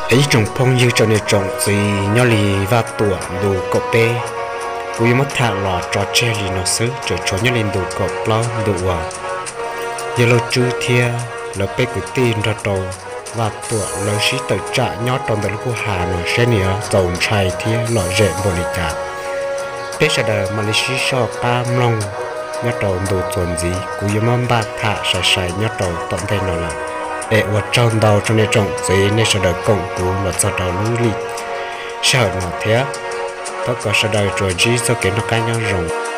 Ib tsoom phooj ywg tsoom niam tsoom txiv, nyob li Vaj Tuam ntu kaum peb, kuv yuav muab tham los tso tseg li no xwb, tseem tshuav nyob li ntu kaum plaub ntu uas yawg Lauj Tswb thiab lawv peb kwv tij nrog rau Vaj Tuam lawv sib tawm tsam nyob rau ntawm lub kwj ha no seb nws yuav txaus ntshai thiab lom zem npaum li cas. Peb sawv daws mam li sib soj qab mloog nyob rau ntu txuas ntxiv, kuv yuav muab npaj tham sai sai nyob rau tom ntej no lawm. Es ua tsaug ntau tsoom niam tsoom txiv nej sawv daws koom kuv los txog rau lub lim sij hawm no thiab. Thov kom sawv daws tsuas ntsib txoj kev noj qab nyob zoo.